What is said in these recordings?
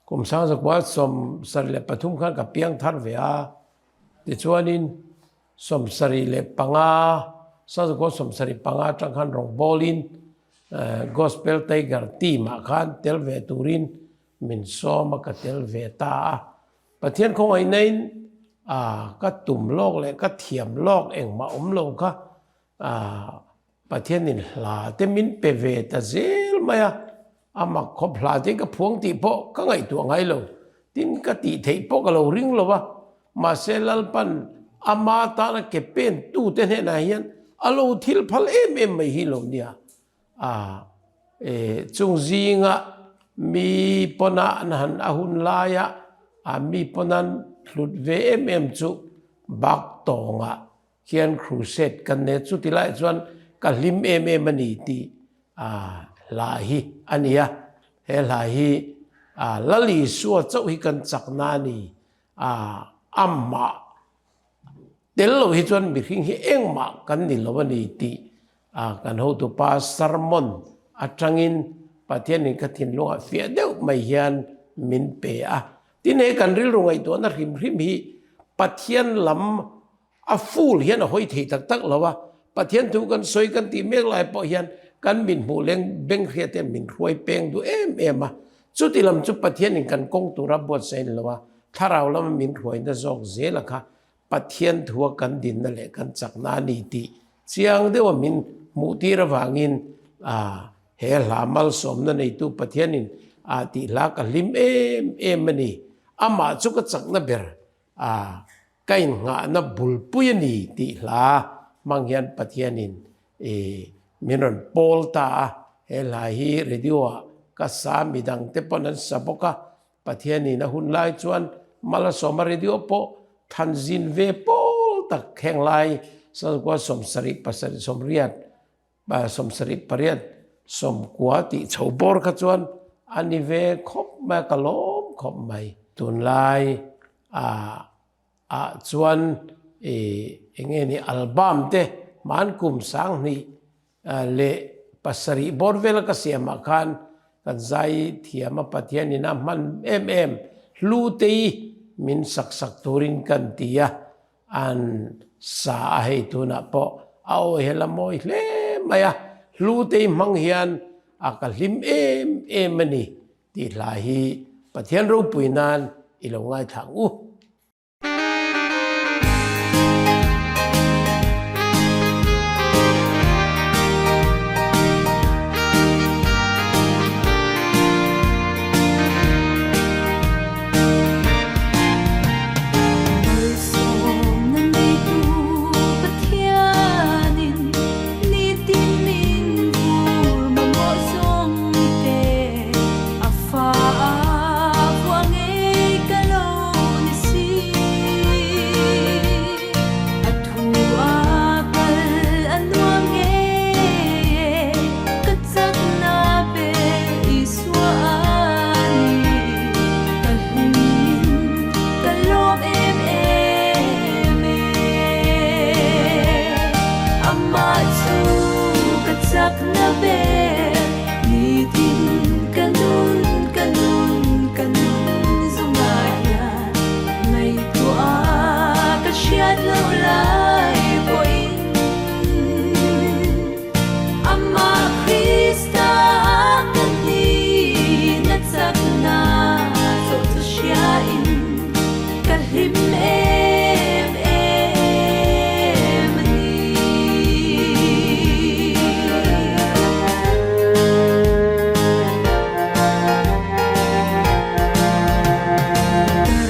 Kum 1973 khan ka piang thar ve a, tichuanin 75, 1975 atang khan rawngbawlin Gospel Tiger team ah khan tel ve turin min sawm a, ka tel ve ta a. Pathian khawngaihnain ka tum lawk leh ka thiam lawk engmah awm lo kha Pathianin hla te min pe ve ta zel mai a, a mak khawp hla te ka phuang tih pawh ka ngaihtuah ngai lo, tin ka tih theih pawh ka lo ring lo a, mahse Lalpan ama tana ke pen tu te hnenah hian a lo thil phal em em mai hi lo nia. A e chung zinga mi pawna an han a hun laia a mi pawnan hlut ve em em chu bak tawngah Hian crusade kan nei chu ti lai chuan ka hlim em em a ni tih hla hi a ni a. He hla hi Lal Isua chauh hi kan chakna a ni. Amah tel lo hi chuan mihring hi engmah kan ni lo a ni tih kan hotupa sermon atangin Pathianin ka thinlungah fiah deuh mai hian min pe a. Tin he kan rilru ngaihtuahna hrim hrim hi Pathian lam a full hian a hawi thei tak tak lo a, Pathian thu kan sawi kan tih mek lai pawh hian kan min hmuh leng beng hriat hian min hruai peng duh em em a, chuti lam chu Pathianin kan kawng tura buatsaih a ni lo a, thlarau lama min hruaina zawk zela kha Pathian thua kan dinna leh kan chakna a ni tih chiang deuha min hmuh tir avangin he hla malsawmna neitu Pathianin tih hla ka hlim em em a ni. Amah chu ka chakna ber a, ka innghahna bulpui a ni tih hla hmang hian Pathianin min rawn pawl ta a. He hla hi radio ah ka sa midangte pawn an sa bawk a, Pathianin a hun lai chuan Malasawma radio pawh than zin ve pawl tak heng lai sangkua 70 pasarih 80 78 90 tih chho bawr kha chuan a ni ve khawp mai a, ka lawm khawp mai. Tunlai ah chuan eng nge ni album te hman kum 2000 leh pasarih bawr vela ka siamah khan kan zai thiam a Pathianin a hman em em Hlutei min sak sak turin kan ti a, an sa a hei tunah pawh a aw hi a la mawi hle mai a, Hlutei hmang hian a ka hlim em em a ni tih hla hi Pathian ropui nan i lo ngaithla ang u. Malsawmna neitu Pathianin nitin min vur mamawh zawngte a fa a vuah ngei ka lo ni si. A thu a kal a nuam ngei e, ka chakna ber Isua a ni. Ka hlimin ka lawm em em e. Amah chu ka chakna ber nitin ka nun ka nun ka nun zungah hian ngaihtuah ka hriat loh lai pawhin Amah Krista ka hnihna chakna chauh chu hriain ka hlim em em a ni. Ka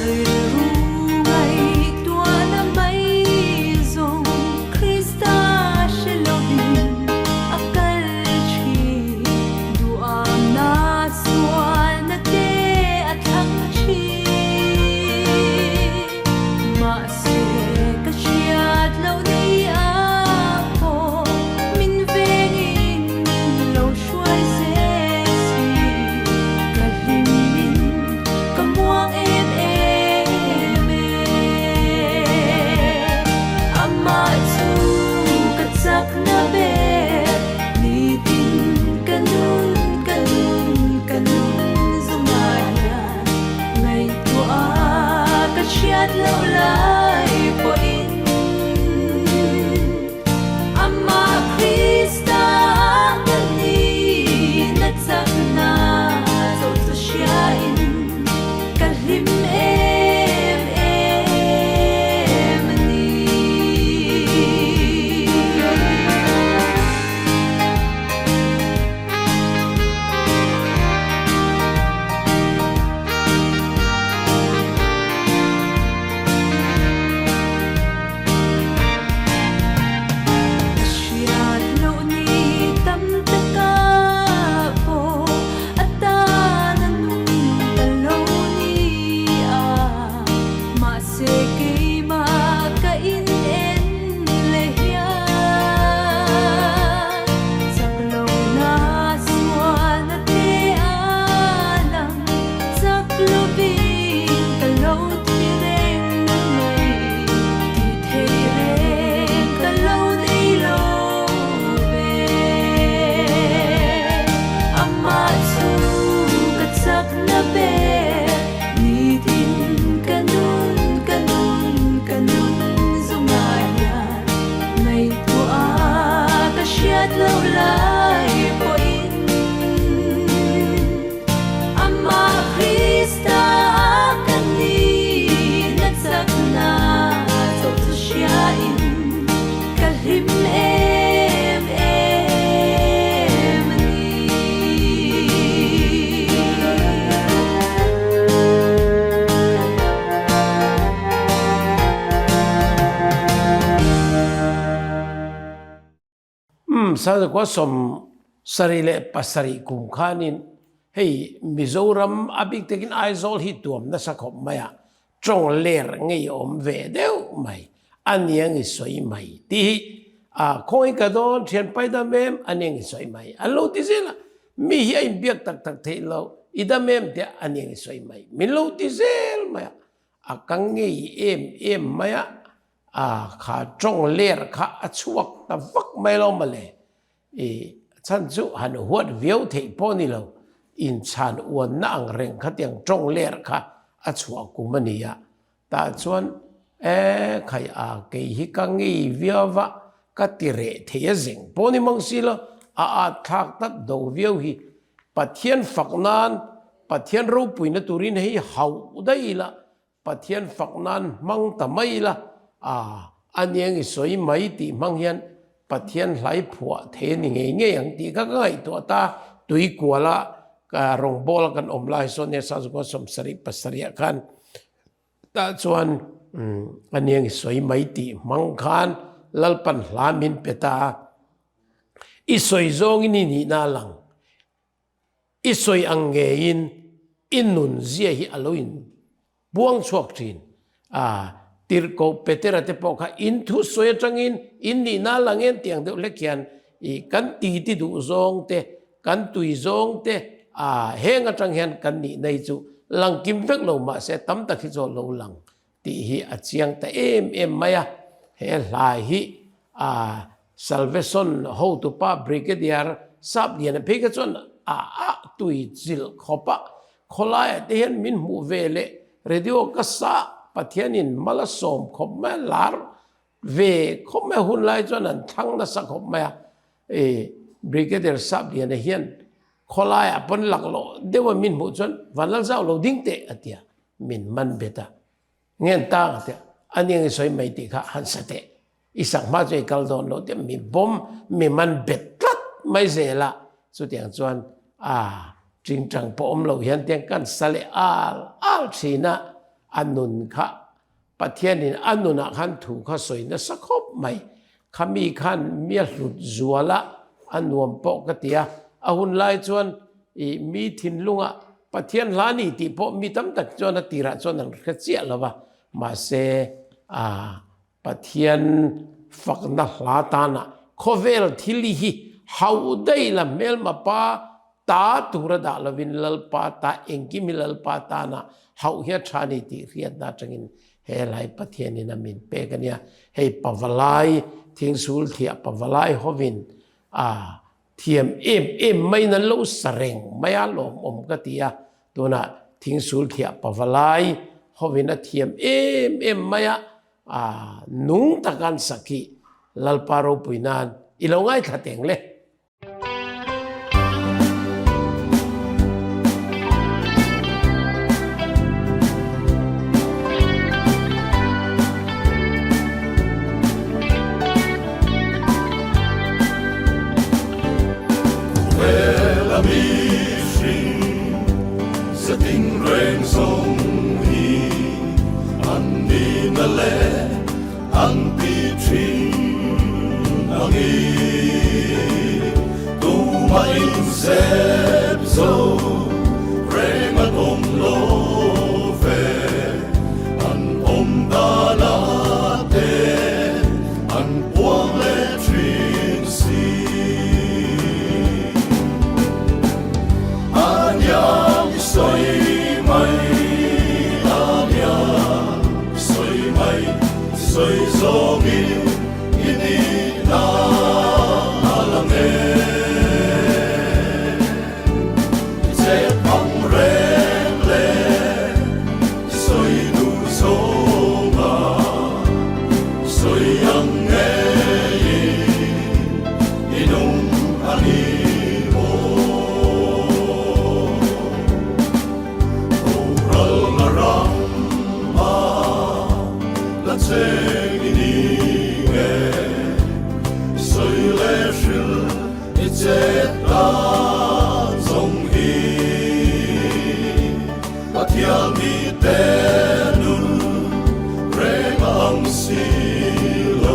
rilru ngaihtuahna mai Umm Sazakua 77 kum khanin hei Mizoram a bik takin Aizawl hi tuam nasa khawp mai a, tawng ler ngei awm ve deuh mai a niang i sawi mai tih hi a khawngaih ka dawn thian pai dam em a niang i sawi mai an lo ti zel a, mi hi a inbiak tak tak theih lo i dam em tih a niang i sawi mai min lo ti zel mai a, a kang ngei em em mai a, a kha tawng ler kha a chhuak ta vak mai lo mawle i chhan chu han huat viau theih pawh ni lo inchhan uanna ang reng khatiang tawng ler kha a chhuah kum a ni a tah chuan e khai a kei hi ka ngei viau va ka ti reh thei a zeng pawh ni mang si lo a at thlak tak do viau hi Pathian fak nan Pathian ropuina turin hei hauh daih ila Pathian fak nan hmang ta mai ila, a a niang i sawi mai tih hmang hian Pathian hlai phuah thei a ni ngei ngei ang tih kha ka ngaihtuah ta. Tuikuala ka rawngbawla kan awm lai sawn nia Sazukua 77 ah khan tah chuan a niang i sawi mai tih hmang khan Lalpan hla min pe ta a, i sawi zawngin i nihna a lang. I sawi ang ngeiin i nun zia hi a lo in buang chhuak thin. A tirhkoh Petera te pawh kha in thu sawi atangin in nihna lang en tiang deuh hlek hian i kan ti ti duh zawng te, kan tui zawng te, a heng atang hian kan nihna hi chu lang kim vek lo mahse tam tak hi chu a lo lang tih hi a chiang ta em em mai a. He hla hi a Salvation hotupa Brigadier Sapliana phei kha chuan a a tui chilh khawp a, khawlaiah te hian min hmuh ve leh radio ka sa Pathianin mal a sawm khawp mai a, lar ve khawp mai a, hun lai chuan an thlang nasa khawp mai a. I Brigadier Sapliana hian khawlaiah pawn laklawh deuha min hmuh chuan Vanlalzau lo ding teh a ti a. Min man bet a, ngen tang a tia, a ning i sawi mai tih kha han sa teh, i sak hma chu i kal dawn lo tia mi bawm, mi man bet tlat mai zel a, chutiang chuan a tingtang pawh awm lo hian tiang kan sa leh al al thin a, a nun kha Pathianin a nunah khan thu kha sawi nasa khawp mai, khami khan mi a hlut zual a, a nuam pawh ka ti a, a hun lai chuan i mi thinlungah Pathian hla ni tih pawh mi tam tak chuan a tirah chuan an hre chiah lo va, mahse a Pathian fakna hla tanah khawvel thil hi hauh daih la hmelma pa ta tura dah lovin Lalpa ta engkim hi Lalpa tana hauh hi a tha ni tih hriatna atangin he lai Pathianin a min pek a nia. Hei pavalai thingsul thiah pavalai hovin a thiam em em maiin an lo sa reng mai a lawmawm ka ti a. Tunah thingsul thiah pavalai hovin a thiam em em mai a, a nung taka an sak hi Lalpa ropui nan i lo ngaithla teng le. An ti thin angin tumah in zep zo reng an awm lo ve an awm dan a te an puang leh thin si. A niang i sawi mai a niang i sawi mai. Sawi zawngin i nihna a lang e. I chet ang reng leh i sawi duh zawnga sawi ang ngeiin i nung a ni maw. Boral na ram ah la cheng i ni nge sawi leh hril i chet dan zawng hi Pathian mi te nun reng a ang si lo.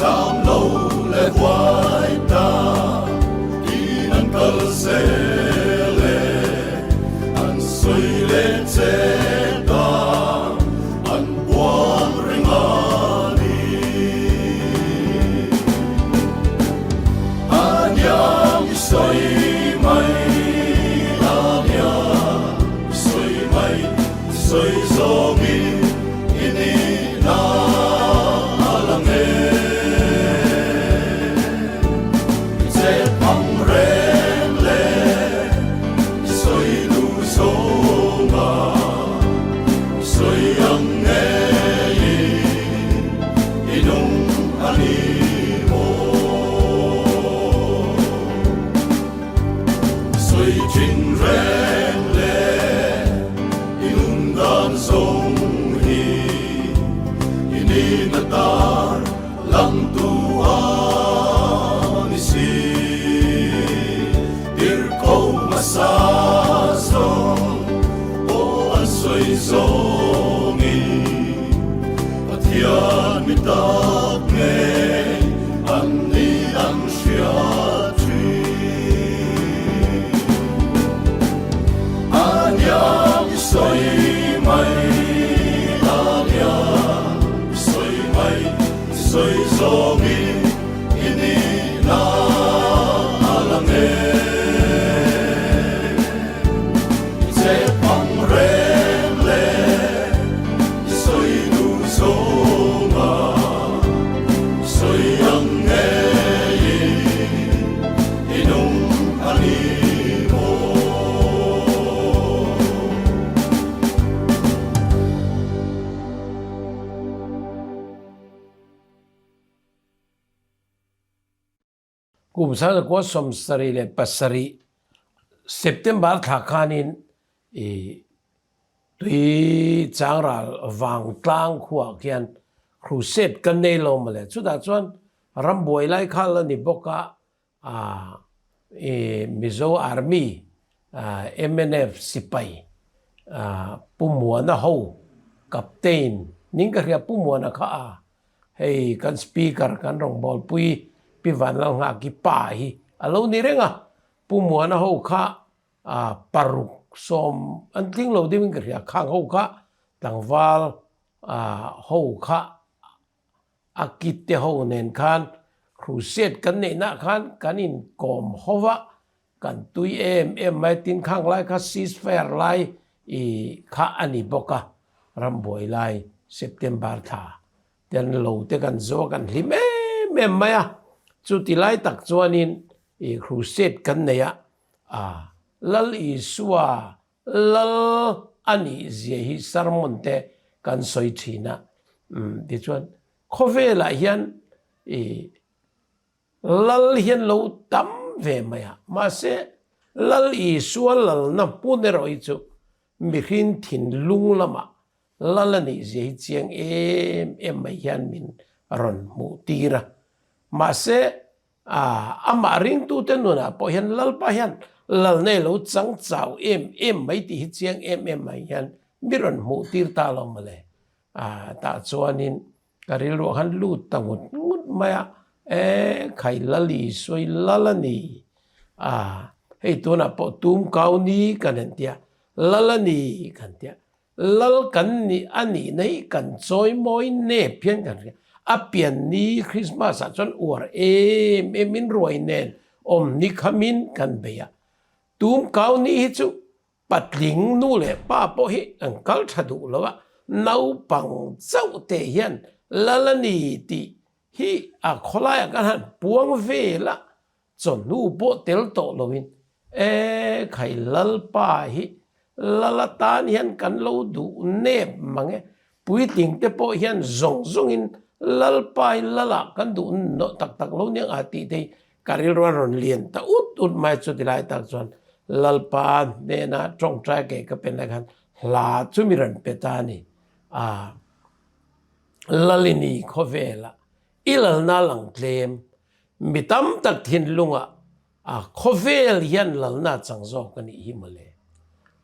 Zam lo leh huai ta in an kal zel e, an sawi leh che ta an puang reng a ni. A niang i sawi mai, a niang i sawi mai, sawi zawngin i nihna a lang e. I chet ang reng leh i sawi duh zawnga i sawi ang ngeiin i nung a ni maw. Sawi thin reng leh i nun dan zawng hi i nihna tar langtu a ni si. Tirhko hmasa zawng pawh an sawi zawngin Pathian mi tak ngei an ni an hriat thin. A niang i sawi mai, a niang i sawi mai, i sawi zawngin i nihna a lang e. I chet ang reng leh i sawi duh zawnga i sawi ang ngeiin i nung a ni maw. Kum 1977 September thla khanin i tui changral vangtlang khuaah khian crusade kan nei lo mawle. Chutah chuan rambuai lai kha la ni bawk a, i Mizo Army mnf sipai Pu Muana ho Captain ning ka hria Pu Muana kha a Hei kan speaker kan rawngbawlpui Pi Vanlalnghaki pa hi a lo ni reng a, Pu Muana ho kha paruk sawm an tling lo deuhin ka hria, khang ho kha tlangval ho kha a kit te ho nen khan crusade kan neihna khan kan inkawm ho va, kan tui em em mai, tin khang lai kha ceasefire lai i kha a ni bawk a, rambuai lai September thla te an lo te kan zo a kan hlim em em mai a, chuti lai tak chuanin i crusade kan nei a, a Lal Isua Lal a nih zia hi sermon te kan sawi thin a, tichuan khawvelah hian i Lal hian lo tam ve mai a, mahse Lal Isua lalna hmun erawh hi chu mihring thinlung lamah lal a nih zia hi chiang em em mai hian min rawn hmuh tir a. Mahse amah ringtute nunah pawh hian Lalpa hian lalna i lo chang chau em em mai tih hi chiang em em mai hian mi rawn hmuh tir ta lo mawle. Tah chuanin Ka rilruah khan lut ta ngut ngut mai a, e khai Lal Isua i lal a ni a, hei tunah pawh tum kau ni kan han tia, lal a ni kan tia, lal kan nih a nihna hi kan chawi mawi nep hian kan hria, a pian ni Christmas ah chuan uar em em in ruai nen awm ni khamin kan bei a, tum kau ni hi chu Patling nu leh pa pawh hi an kal tha duh lo a, naupang chauh te hian lal a ni tih hi a khawlaiah kan han puang vel a, chawhnu pawh tel tawh loin e khai Lalpa hi lal atan hian kan lo duh nep mang e, Puitling te pawh hian zawng zawngin Lalpai Lalah kan duh nawh tak tak lo niang a tih te hi ka rilru a rawn lian ta ut ut mai chuti lai tak chuan Lalpa hnena tawngtai kei ka pen lai khan hla chu mi rawn pe ta a ni. A Lalini khawvelah i lalna lang tlem mi tam tak thinlungah A khawvel hian lalna chang zawk a nih hi mawle.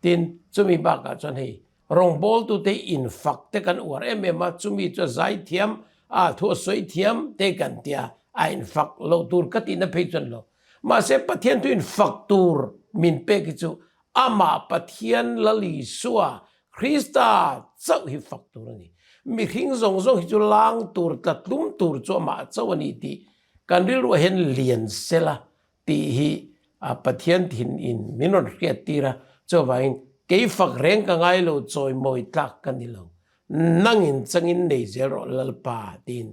Tin, chumi bakah chuan hei rawngbawltute infak te kan uar em em a, chumi chu a zaithiam, a thu a sawi thiam te kan tia a infak lo tur ka tihna phei chuan lo. Mahse Pathian thu infak tur min pek hi chu amah Pathian Lal Isua Krista chauh hi fak tur a ni. Mihring zawng zawng hi chu lang tur tlatlum tur chu amah chauh a ni tih kan rilruah hian lian sela tih hi Pathian thin in min rawn hriat tir a, chuvangin kei fak reng ka ngai lo chawimawi tlak ka ni lo, nangin changin nei zel rawh Lalpa tiin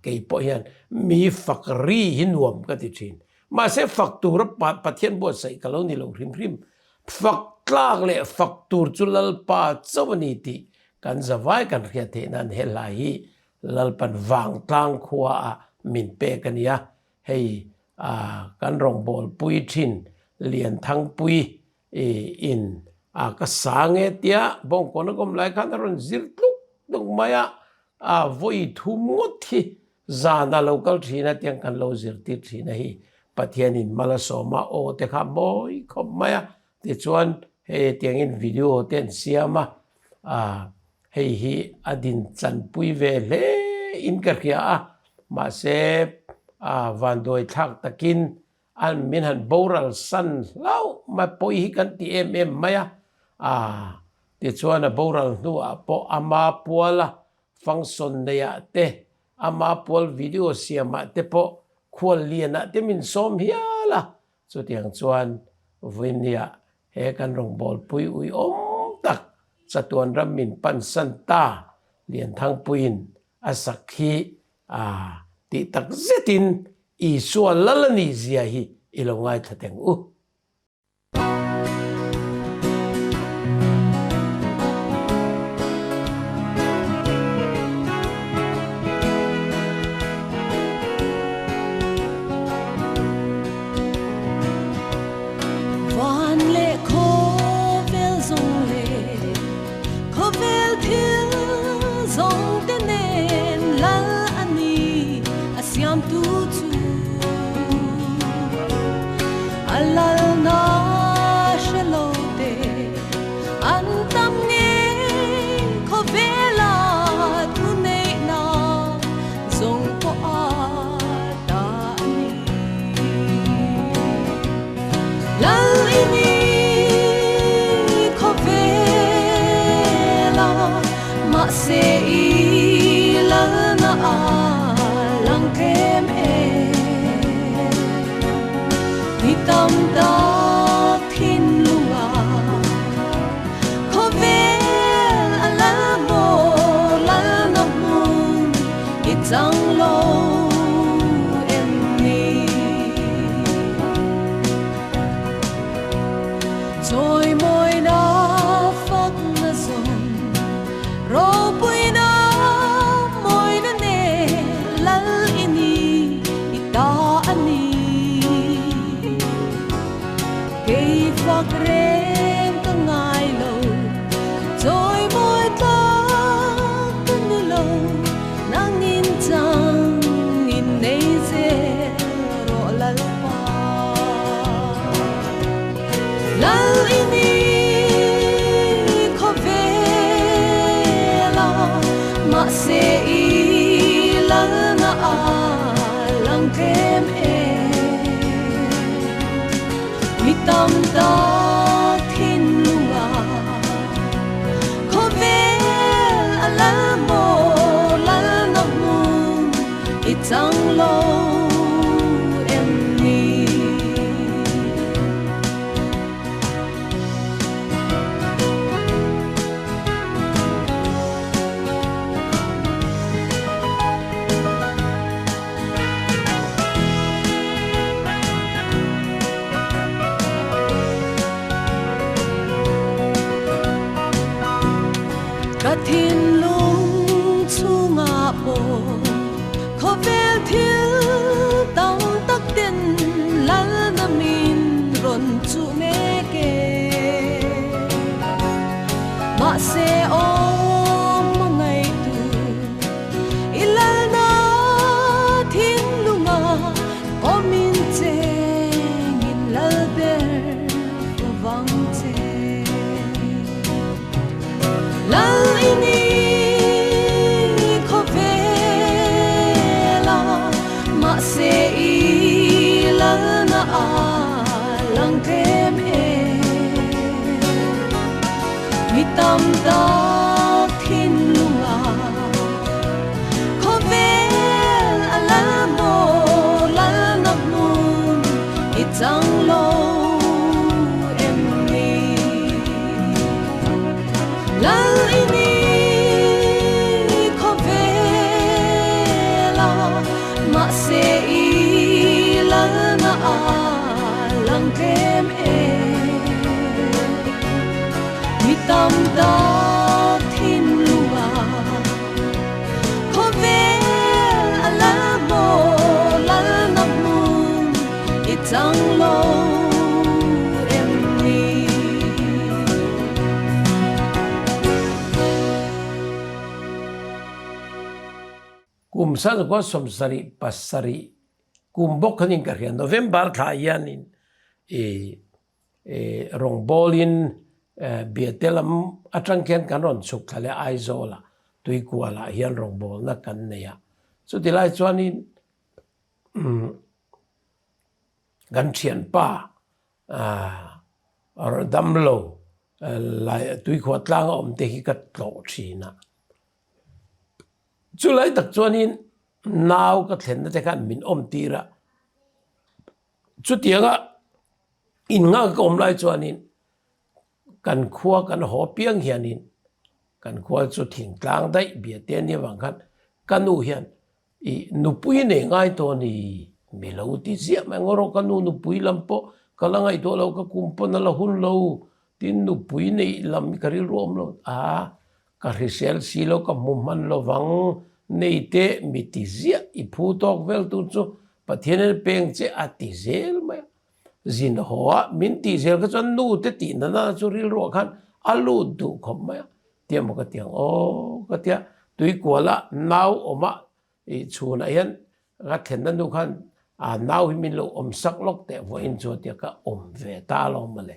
kei pawh hian mi fak ri hi nuam ka ti thin. Mahse fak tura Pathian buatsaih ka lo ni lo hrim hrim. Fak tlak leh fak tur chu Lalpa chauh a ni tih kan zavai kan hriat theih nan he hla hi Lalpan vangtlang khua ah min pek a nia. Hei kan rawngbawlpui thin Lianthangpui in a ka sang e tia Bawngkawn a kawm lai khan a rawn zir tluk tluk mai a, a vawi thum ngawt hi zan a lo kal thin a tiang kan lo zirtir thin a hi Pathianin mal a sawm a aw te kha mawi khawp mai a tichuan hei tiangin video te an siam a Hei hi a din chanpui ve hle in ka hria a, mahse vanduai thlak takin an min han boral san hlauh mai pawi hi kan ti em em mai a, tichuan a boral hnuah pawh ama puala function neiah te, ama pual video siamah te pawh khual lianah te min sawm hial a, chutiang chuan Vuinia He kan rawngbawlpui uiawm tak chatuan ram min pansan ta Lianthangpuiin a sak hi a tih tak zetin Isua lal a nih zia hi i lo ngaithla teng u. Van leh khawvel zawng leh khawvel thil zawng te nen lal a ni a siamtu chu a lalna hre lo te an tam ngei khawvela thu neihna zawng pawh a ta a ni. Lal i ni khawvela mahse i lalna a lang tlem em. Ni tam tak thinlunga khawvel a lal maw lalna hmun i chang lo em ni? Chawimawina fakna zawng ropuina mawina nen lal i ni i ta a ni. Kei fak reng ka ngai lo, chawimawi tlak ka ni lo, nangin chang in nei zel rawh Lalpa. Lal i ni khawvela, mahse i lalna a lang tlem em. Mi tam tak thinlunga khawvel a lal maw lalna hmun i chang lo em ni? Ka thinlung chhungah pawh khawvel thil tam tak ten te i lalna a lang tlem em? Mi tam tak thinlungah khawvel a lal maw lalna hmun i chang lo em ni? Kum sazakua 77 kum bawk khanin ka hria November thla hianin i rawngbawlin Biate lam atang khian kan rawn chhuk thla leh Aizawlah Tuikualah hian rawngbawlna kan nei a. Chuti lai chuanin kan thianpa damlo Tuikhuah tlanga awm te hi ka tlawh thin a. Chulai tak chuanin nau ka thlenna te khan min awm tir a, chutianga innghak ka awm lai chuanin kan khua kan haw piang hianin kan khua chu thingtlang daih biate a nih avang khan ka nu hian Ih, nupui nei ngai tawh a ni, mi lo ti ziah mai ang erawh ka nu nupui lam pawh ka la ngaihtuah lo, ka kum pawn a la hun lo, tin nupui neih lam hi ka rilru awm lo, a ka hrisel si lo, ka hmu hman lo vang, nei teh mi ti ziah, i phu tawk vel tur chu Pathianin a peng che a ti zel mai a, zin haw a min tih zel kha chuan nu te tih nana chu rilruah khan a lut duh khawp mai a. Tia maw ka ti ang aw ka tia tuikuala nau awma ih chhunah hian ka thlenna nu khan a nau hi min lo awm sak lawk teh vawiin chu tia ka awm ve ta alawm mawle.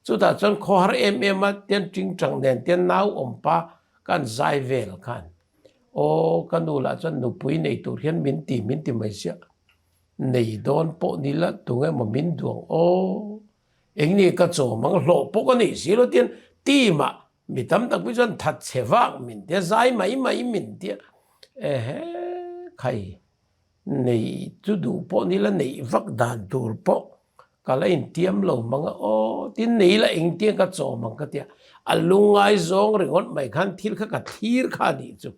Chutah chuan khawhar em em a tian tingtang nen tian nau awm pa kan zai vel khan aw ka nu lah chuan nupui nei tur hian min ti min ti mai sia nei dawn pawh ni la tunge maw min duang aw eng nge ka chawm ang hlawh pawh ka nei si lo tian team ah Mi tam tak pawh chuan that chhe vak min tia, zai mai mai min tia, ehe khai neih chu duh pawh ni la neih vak dan tur pawh ka la intiam lo mang a aw tin nei la engtiang ka chawm ang ka tia, a lungngai zawng ringawt mai khan thil kha ka thlir kha a nih chu.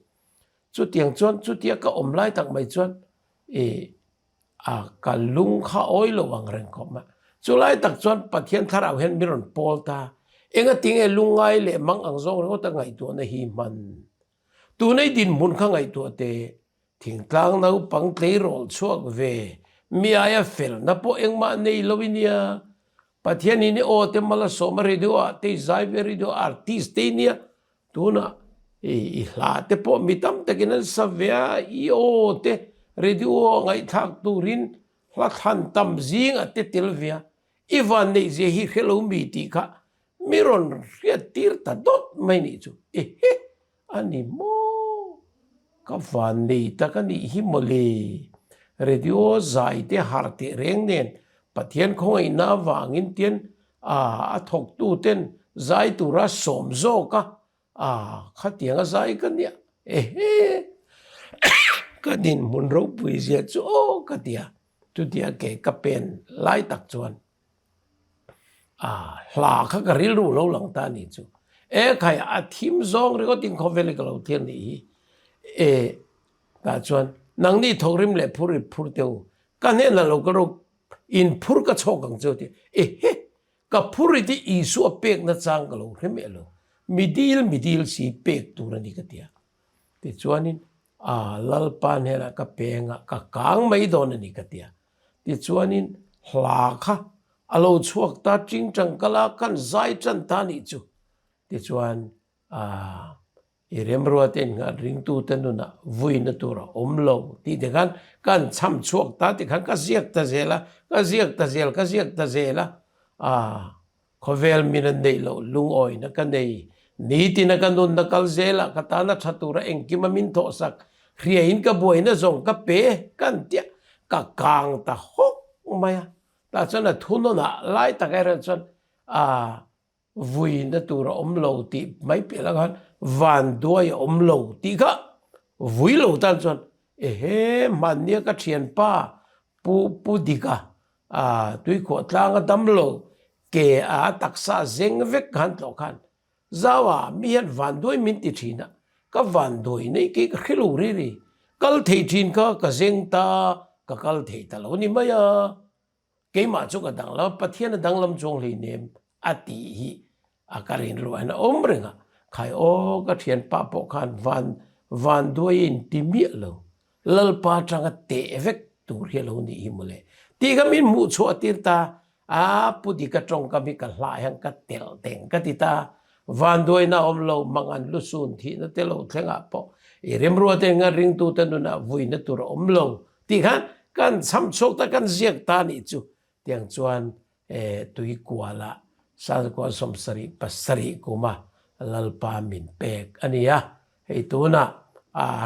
Chutiang chuan chutia ka awm lai tak mai chuan ih A ka lung kha awi lo ang reng khawp mai. Chulai tak chuan Pathian thlarau hian min rawn pawl ta. Engatinge lungngai leh mang ang zawng ringawt a ngaihtuahna hi hman. Tunei dinhmun kha ngaihtuah teh, thingtlang naupang tleirawl chhuak ve, mi aia felna pawh engmah nei lo i nia. Pathian in i aw te Malasawma radio ah te i zai ve radio artist te i nia. Tunah i hla te pawh mi tam takin an sa ve a, i aw te radio a ngaihthlak turin hla thlan tam zing a te tel ve a, i van neih zia hi hre lo mi tih kha mi rawn hriat tir ta dawt mai nih chu. Ehe! A ni maw? Ka van nei tak a nih hi mawle. Radio zai te har teh reng nen Pathian khawngaihna avangin tian a thawktu ten zai tura sawm zawk a, a khatiang a zai ka nia, ehe ka dinhmun ropui zia chu aw ka ti a, chutia ke ka pen lai tak chuan a hla kha ka rilru lo lang ta a ni chu, e khai a thim zawng ringawt in khawvel hi ka lo thlir nih hi, e tah chuan nangni thawkrim leh phur ri phur teh u, ka hnenah lo ka ro In phur ka chhawk ang chu ti. Ehe! Ka phur i ti Isua pekna chang ka lo hre meh lo. Mi dil mi dil si pek tur a ni ka ti a. Tichuanin a Lalpa hnenah ka peng a, ka kang mai dawn a ni ka ti a. Tichuanin hla kha a lo chhuak ta ting tangkal a, kan zai tan ta nih chu. Tichuan a I remruate in nghat ringtute nunah vuina tur a awm lo tih te khan kan chham chhuak ta ti khan ka ziak ta zel a, ka ziak ta zel, ka ziak ta zel a, ah khawvel min an neih loh lungawina ka nei, nitina ka nunna kal zel a, ka tana tha tura engkima min thawhsak hriain ka buaina zawng ka pe kan tia ka kang ta hawk mai a, tah chuan a thunawnah lai tak erawh chuan ah Vuina tur a awm lo tih mai piah lah khan vanduai a awm lo tih kha vui lo tan chuan ehe hmannia ka thianpa Pu Pu Dika tuikhuah tlanga dam lo ke a taksa zeng vek khan tlawh khan Zaua mi hian vanduai min ti thin a, ka vanduai nei kei ka hre lo ri ri, kal thei thin kha ka zeng ta. ka kal thei ta lo ni mai a. Keimah chu ka danglam a, Pathian a danglam chuang hleinem a tih hi a ka rinruah hian a awm reng a. Khai aw ka thianpa pawh khan van vanduai a inti miah lo. Lalpa atanga teh vek tur hi a lo nih hi mawle. Tih kha min hmuh chhuah tir ta a, Pu Dika tawngkam hi ka hlah hian ka telh teng ka ti ta. Vanduaina awm lo, mangan lusun thihna te lo thlengah pawh i remruat enga ringtute nunah vuina tur a awm lo tih khan kan cham chhuak ta, kan ziak ta nih chu. Tiang chuan Tuikuala Sangkua 77 kuma Lalpa min pek a ni a. Hei tunah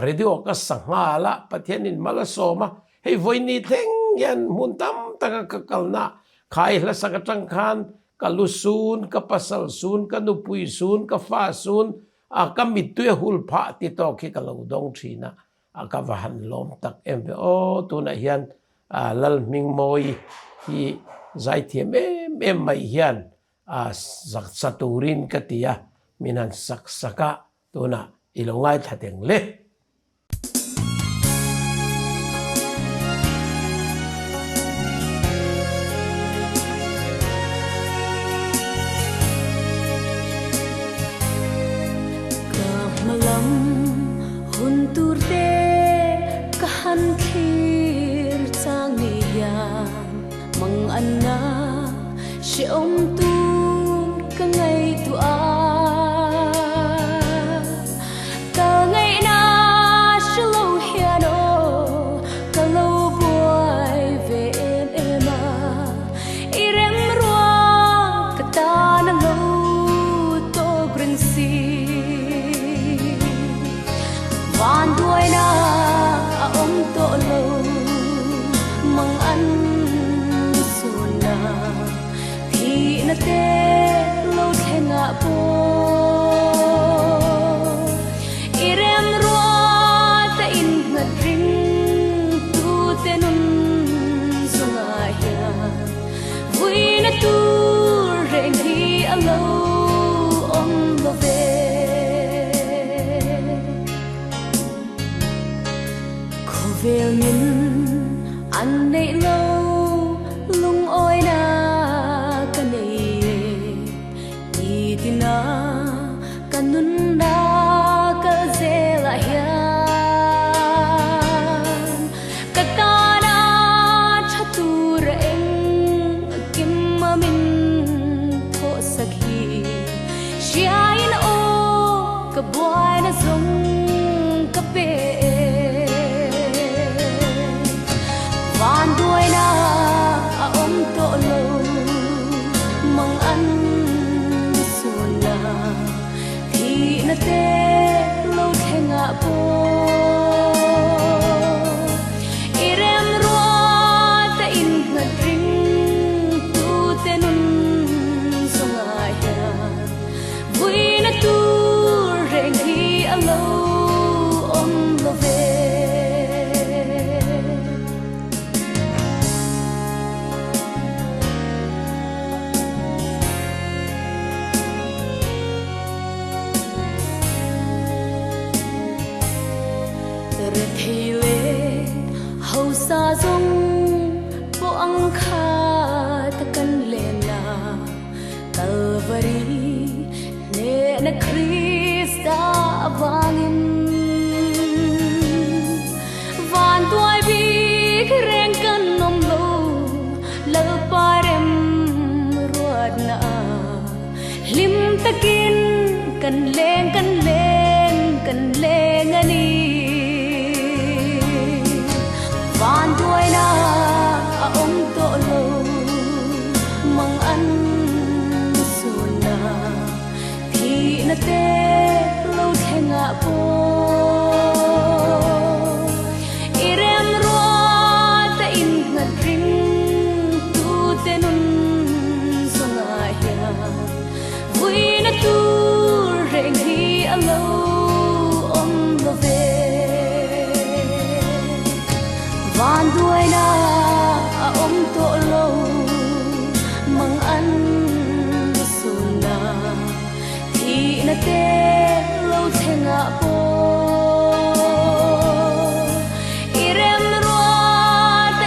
radio ka sa nghal a, Pathianin mal a sawm a, hei vawiini thleng hian hmun tam taka ka kalna khai hlasak atang khan ka lu sun, ka pasal sun, ka nupui sun, ka fa sun, ka mittui a hul phah ti tawk hi ka lo dawng thin a, a ka va han lawm tak em ve aw. Tunah hian Lalhmingmawi hi zaithiam em em mai hian A sak sa turin ka ti a, min han sak sak a, tunah i lo ngaithla teng le. Ka hma lam hun tur te ka han thlir chang ni hian. Mang anna hrehawm tur ka ngaihtuah a, ka ngaihna hre lo hian aw ka lo buai ve em em a, i remrua ka tan a lo tawk reng si. Vanduaina a awm tawh lo mang an sunna thihna te lo thlengah pawh i remruat a innghat ring tute nun zungah hian vuina tur reng hi a lo awm lo ve. Khawvel min an neih lo lungawina ka nei e nitina ka nunna kal zelah hian ka tana tha tur a eng kim a min thawhsak hi hriain aw ka buaina zawng ka pe e. Vanduaina a awm tawh lo mang an sunna thihna te lo thlengah pawh i remruat a innghat ring tute nun zawngah hian vuina tur reng hi a lo awm lo ve. Rethei leh hausa zawng pawh ang khat kan len a, Kalvari hnehna Krista avangin vantuai bik reng kan awm lo, Lalpa rem ruatna hlim takin kan leng kan leng kan leng a ni. Vantuaina a awm tawh lo mang an sunna thihna te lo thlengah pawh i remruat a innghat ring tute nun zawngah hian vuina tur reng hi a lo awm lo ve. Vanduaina a awm tawh lo mang an sunna thihna te lo thlengah pawh i remruat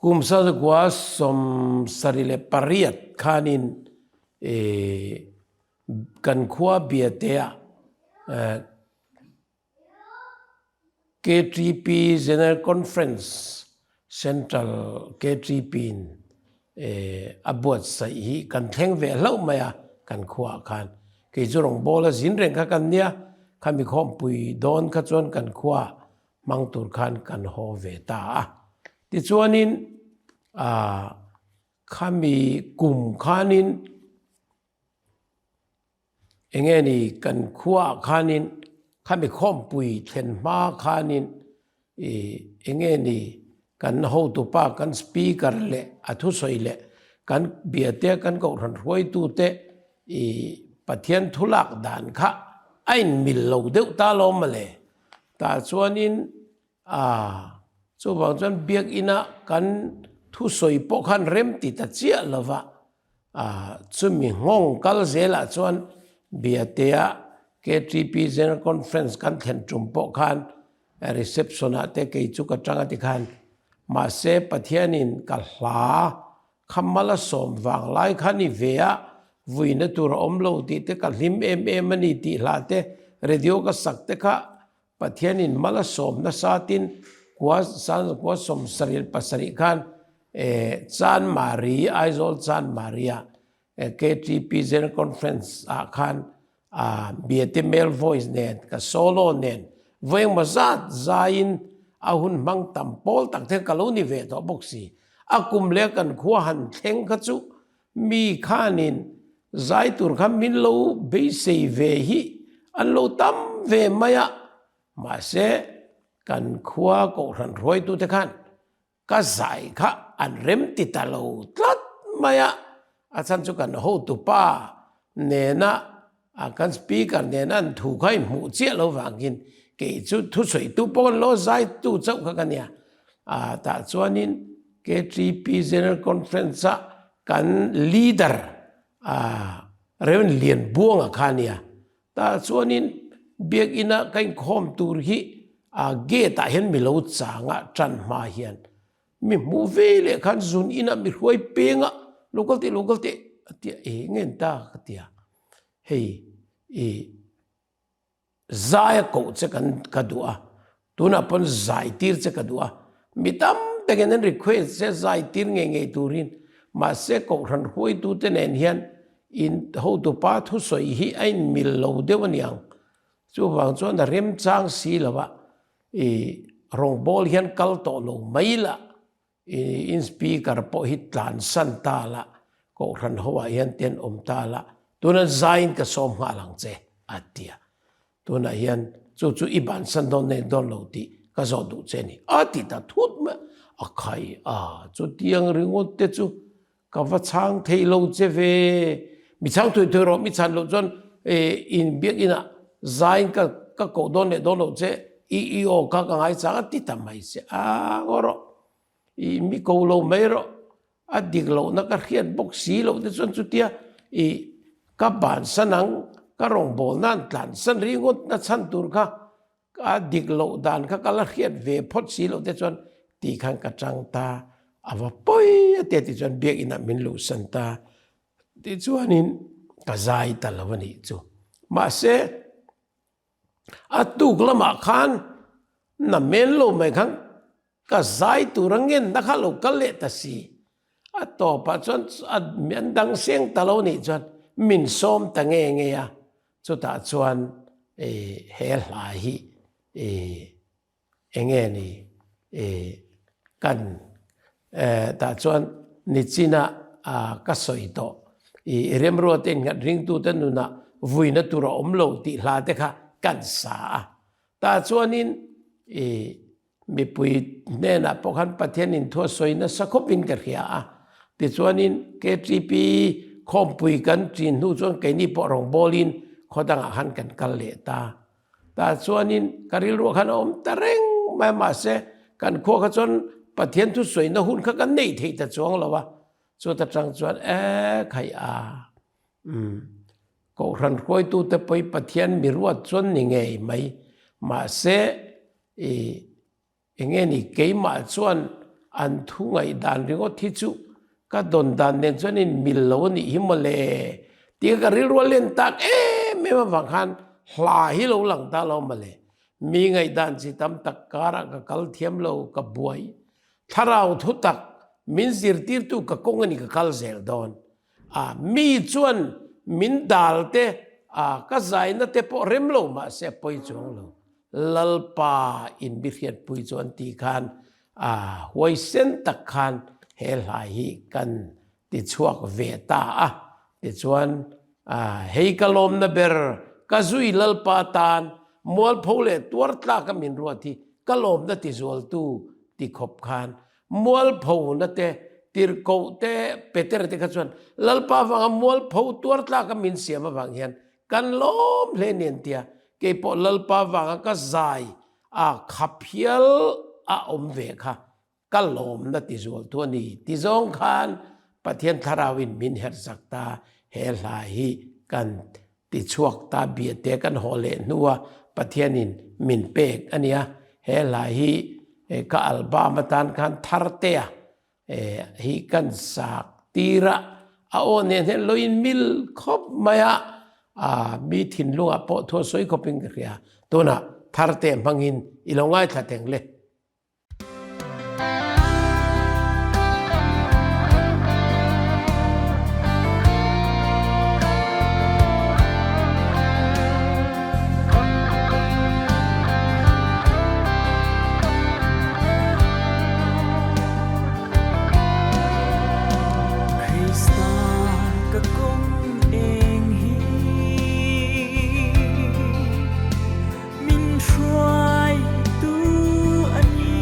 Kum sazakua 78 khanin kan khua Biate-ah KTP General Conference Central KTP-in a buatsaih hi kan thleng ve hlauh mai a kan khuaah khan. Kei chu rawngbawl a zin reng kha kan nia, khami khawmpui dawn kha chuan kan khuaah hmang tur khan kan haw ve ta a. Tichuanin khami kum khanin enge ni kan khuaah khanin khami khawmpui thlen hma khanin enge ni kan hotupa kan speaker leh a thusawi leh kan biate kan kohhran hruaitute Pathian thulak dan kha a inmil lo deuh ta lo mawle. Tah chuanin aah chuvang chuan biakina kan thusawi pawh khan rem ti ta chiah lo va, aah chumi nghawng kal zelah chuan Biatea KTP General Conference kan thlen tum pawh khan reception ah te kei chu ka tang a ti khan mahse Pathianin ka hla kha mal a sawm vang lai kha ni ve a, vuina tur a awm lo tih te ka hlim em em a ni tih hla te radio ka sak te kha Pathianin mal a sawm nasa tin kua kua 77 khan Chanmari, Aizawl Chanmari-ah KTP General Conference ah khan Biate Male Voice nen ka solo nen vawi engmaw zat zaiin a hun hmang tam pawl tak te ka lo ni ve tawh bawk si. A kum leh kan khua han thleng kha chu mi khanin zai tur kha min lo beisei ve hi an lo tam ve mai a, mahse kan khua kohhran hruaitute khan ka zai kha an rem ti ta lo tlat mai a, a chhan chu kan hotupa nena kan speaker nena an thu kha inhmuh chiah lo vangin kei chu thusawitu pawh kan lo zaitu chauh kha ka nia. Tah chuanin KTP General Conference-a kan leader Rev Lianbuanga kha a nia. Tah chuanin biakina ka inkhawm tur hi gate-ah hian mi lo chang a, tan hma hian mi hmuh ve leh khan zun inah mi hruai peng a, lo kal teh lo kal teh a tia eng nge an ta ka tia. Hei i Zai a koh che kan ka duh a, tunah pawn zai tir che ka duh a, mi tam takin an request che zai tir ngei ngei turin, mahse kohhran hruaitute nen hian in hotupa thusawi hi a inmil lo deuh a niang, chuvang chuan a remchang si lo a, i rawngbawl hian kal tawh lo mai la. In speaker pawh hi tlansan ta la, kohhran ho ah hian te an awm ta la, tunah zaiin ka sawm nghal ang che, a ti a. Tunah hian chu chu i bansan dawn nei dawn lo tih ka zawh duh che a ni, a ti ta thut mai a. A khai a, chutiang ringawt te chu ka va chhang thei lo che ve, mi chhang thui thui rawh, mi chhan loh chuan in biakinah zaiin ka ka koh dawn leh dawn loh che, i i aw kha ka ngai chang a ti ta mai che a ngaw rawh, i mi ko lo mai rawh, a dik lohna ka hriat bawk si loh te chuan chutia i ka bansan ang, ka rawngbawlna an tlansan ringawt na chhan tur kha A dik loh dan kha ka la hriat ve phawt si loh te chuan ti khan ka chang ta, a va pawi a tia ti chuan biakinah min luhsan ta tichuanin ka zai ta lo a nih chu. Mahse, a tuk lamah khan na men lo mai khan Ka zai tur a ngenna kha lo kal leh ta si. A tawpah chuan an dang seng ta lo nih chuan min sawm ta nge nge a, chutah chuan he hla hi eng nge ni kan tah chuan nichinah ka sawi tawh i remruate innghat ringtute nunah vuina tur a awm lo tih hla te kha kan sa a. Tah chuanin i Mipui hnenah pawh khan Pathianin thu a sawi nasa khawpin ka hria a. Tichuanin KTP khawmpui kan ṭin hnu chuan keini pawh rawngbawlin khaw dangah khan kan kal leh ta. Tah chuanin ka rilruah khan a awm ta reng mai a, mahse kan khua kha chuan Pathian thu sawina hun kha kan neih theih ta chuang lo a. Chuta ṭang chuan e khaih a, umm Kohhran hruaitute pawhin Pathian mi ruat chuan ni ngei mai. Mahse, i eng nge ni keimah chuan. An thu ngaihdan ringawt hi chu ka dawn dan nen chuan in mil lo a nih hi mawle tia ka rilru a len tak em em avang khan hla hi lo lang ta lo mawle. Mi ngaihdan chi tam tak karah ka kal thiam lo, ka buai. Thlarau thu tak min zirtirtu ka kawng a ni ka kal zel dawn. A mi chuan min dal te a ka zaina te pawh rem lo mahse a pawi chuang lo. Lalpa in bihriatpui chu an tih khan a huaisen tak khan he hla hi kan ti chhuak ve ta a. Tichuan hei ka lawmna ber ka zui Lalpa tan mualpho leh tuar tlak a min ruat hi ka lawmna ti zualtu ti khawp khan Mualphona te, tirhkoh te, Peter te kha chuan Lalpa avanga mualpho tuar tlaka min siam avang hian kan lawm hle ni an ti a, keipawh Lalpa avanga ka zai a khap hial a awm ve kha ka lawmna ti zual tu a ni ti zawng khan Pathian Thlarauin min herh zak ta, he hla hi kan Tichhuak ta biate kan haw leh hnua Pathianin min pek a nia. He hla hi ka album atan khan Thartea hi kan sak tir a, a aw nen hian lo in mil khawp mai a, mi thinlungah pawh thu a sawi khawpin ka hria. Tunah Thartea hmangin i lo ngaithla teng le. Krista ka kawng eng hi Min hruaitu a ni.